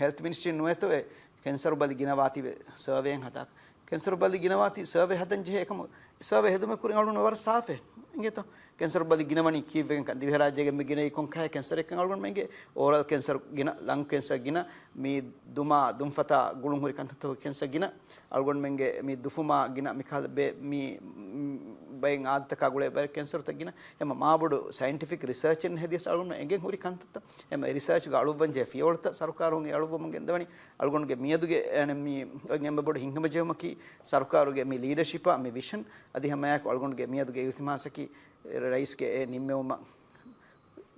ހެލްތް މިނިސްޓްރީ ނުވޭތޯ އެ ކެންސަރު ބަލި ގިނަވާތީވެ ސަރވޭއެއް ހަދާކަށް. ކެންސަރު ބަލި ގިނަވާތީ ސަރވޭ ހަދަން ޖެހޭ އެކަމަށް ސަރވޭ ހެދުމެއް ކުރިން އަޅުގަނޑު ވަރަށް ސާފޭ. އިނގޭތޯ؟ ކެންސަރު ބަލި ގިނަވަނީ ކީއްވެގެން ކަން ދިވެހިރާއްޖޭގެ މި ގިނައީ ކޮން ކަހަލަ ކެންސަރެއްކަން އަޅުގަނޑުމެންގެ އޯރަލް ކެންސަރު ގިނަ، ލަންގް ކެންސަރ ގިނަ، މި ދުމާ ދުންފަތާ ގުޅުން ހުރި ކަންތައްތަކުގެ ކެންސަރ ގިނަ، އަޅުގަނޑުމެންގެ މި ދުފުމާ ގިނަ، މިކަހަލަ ބޭ-، މި، މި ބައެއް އާދަތަކާ ގުޅޭ ބައެއް ކެންސަރުތައް ގިނަ. އެމަ މާބޮޑު ސައިންޓިފިކް ރިސާޗެއް ހެދިޔަސް އަޅުގަނޑު އެނގެން ހުރި ކަންތައްތައް. އެމަ އެ ރިސާޗްގަ އަޅުއްވަންޖެހޭ ފިޔަވަޅުތައް ސަރުކާރުން އެ އަޅުއްވަމުން ގެންދަވަނީ. އަޅުގަނޑުގެ މިއަދުގެ، އެ، މި އެންމެ ބޮޑު ހިތްހަމަޖެހުމަކީ ސަރުކާރުގެ މި ލީޑަޝިޕާ މި ވިޝަން. އަދި ހަމައެއާއެކު އަޅުގަނޑުގެ މިއަދުގެ އިލްތިމާސަކީ ރައީސްގެ އެ ނިންމެވުމަށް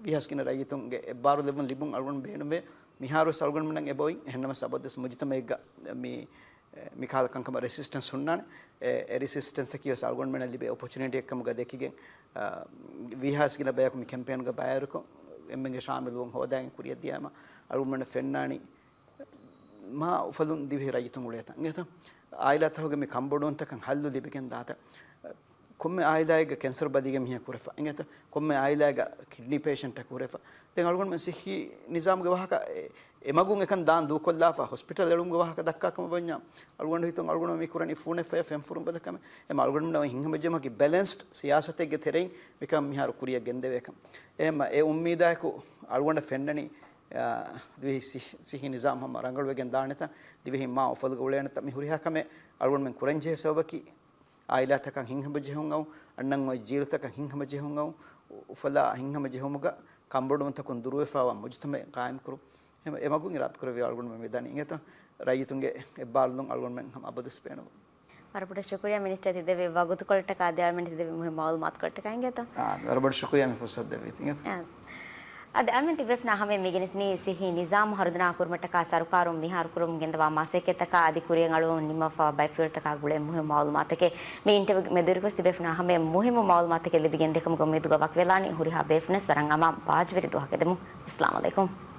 ވީހާވެސް ގިނަ ރައްޔިތުންގެ އެއްބާރުލެވުން ލިބުން އަޅުގަނޑު ބޭނުންވޭ. މިހާރުވެސް އަޅުގަނޑުމެންނަށް އެބައޮތް. އެހެންނަމަވެސް އަބަދުވެސް މުޖުތަމައެއްގަ މި، މިކަހަލަ ކަންކަމަށް ރެސިސްޓެންސް ހުންނާނެ. އެ، އެ ރެސިސްޓެންސަކީވެސް އަޅުގަނޑުމެންނަށް ލިބޭ އޮޕޮޗުނިޓީއެއްކަމުގަ ދެކިގެން، އާ، ވީހާވެސް ގިނަ ބަޔަކު މި ކެމްޕޭންގަ ބައިވެރިކޮށް، އެންމެންގެ ޝާމިލުވުން ހޯދައިގެން ކުރިއަށް ދިޔައިމަ އަޅުގަނޑުމެންނަށް ފެންނާނީ މާ އުފަލުން ދިވެހި ރައްޔިތުން އުޅޭތަން. އިނގޭތަ؟ އާއިލާތަކުގެ މި ކަންބޮޑުވުންތަކަށް ހައްލު ލިބިގެން ދާތަ؟ ކޮންމެ އާއިލާއެއްގަ ކެންސަރު ބަލީގެ މީހަކު ހުރެފަ. އިނގޭތަ؟ ކޮންމެ އާއިލާއެއްގަ ކިޑްނީ ޕޭޝަންޓަކު ހުރެފަ. ދެން އަޅުގަނޑުމެން ސިއްހީ ނިޒާމުގެ ވާހަކަ އެ، އެމަގުން އެކަން ދާން ދޫކޮށްލާފަ ހޮސްޕިޓަލް އެޅުމުގެ ވާހަކަ ދައްކާ ކަމަށް ވަންޏާ، އަޅުގަނޑު ހިތުން އަޅުގަނޑު މި ކުރަނީ ފޫނެއް ފަޔަށް ފެން ފުރުން ގޮތަށް ކަމެއް. އެމަ އަޅުގަނޑުމެން ހިތްހަމަޖެހުމަކީ ބެލެންސްޑް ސިޔާސަތެއްގެ ތެރެއިން މިކަން މިހާރު ކުރިއަށް ގެންދެވޭކަން. އެމަ އެ އުއްމީދާއެކު އަޅުގަނޑަށް ފެންނަނީ، އާ، ދިވެހި ސި-، ސިއްހީ ނިޒާމް ހަމަ ރަނގަޅުވެގެން ދާނެތަ؟ ދިވެހިން މާ އުފަލުގަ އުޅޭނެތަ؟ މި ހުރިހާ ކަމެއް އަޅުގަނޑުމެން ކުރަންޖެހޭ ސަބަބަކީ، އާއިލާތަކަށް ހިތްހަމަޖެހުން އައު، އަންނަން އޮތް ޖީލުތަކަށް ހިތްހަމަޖެހުން އައު، އުފަލާ ހިތްހަމަޖެހުމުގަ ކަންބޮޑުވުންތަކުން ދުރުވެފައިވާ މުޖުތަމައެއް ޤާއިމްކުރުން. އެމަ-، އެމަގުން އިރާދަކުރެއްވިޔާ އަޅުގަނޑުމެން މި ދަނީ. އިނގޭތަ؟ ރައްޔިތުންގެ އެއްބާރުލުން އަޅުގަނޑުމެން ހަމަ އަބަދުވެސް ބޭނުން. ވަރަށް ބޮޑަށް ޝުކުރިއްޔާ މިނިސްޓަރ ތިދެއްވި ވަގުތުކޮޅަށްޓަކާ އަދި އަޅުމެން ތިދެއްވި މުހިންމު މައުލޫމާތުކޮޅަށްޓަކާ. އިނގޭތަ؟ އާ، ވަރަށް ބޮޑަށް ޝުކުރިއްޔާ މި ފުރުސަތު ދެއްވީތީ. އިނގޭތަ؟ އާ. އަދި އަޅުމެން ތިބޭފުޅުންނާ ހަމަޔަށް މި ގެނެސްދިނީ ސިއްހީ ނިޒާމް ހަރުދަނާ ކުރުމަށްޓަކާ ސަރުކާރުން މިހާރު ކުރަމުން ގެންދަވާ މަސައްކަތްތަކާ އަދި ކުރިއަށް އަޅުވަމުން ނިންމަވާ ބައެއް ފިޔަވަޅުތަކާ ގުޅޭ މުހިންމު މައުލޫމާތުތަކެއް. މި އިންޓަވިއުގެ މެދުވެރިކޮށް ތިބޭފުޅުންނާ ހަމަޔަށް މުހިންމު މައުލޫމާތުތަކެއް ލިބިގެން ދޭކަމުގެ އުއްމީދުގަ ވަކިވެލާނީ. ހުރިހާ ބޭފުޅުންވެސް ވަރަށް އަމާން ބާއްޖަވެރި ދުވަހަކަށް އެދެމުން. އައްސަލާމު ޢަލައިކުމް.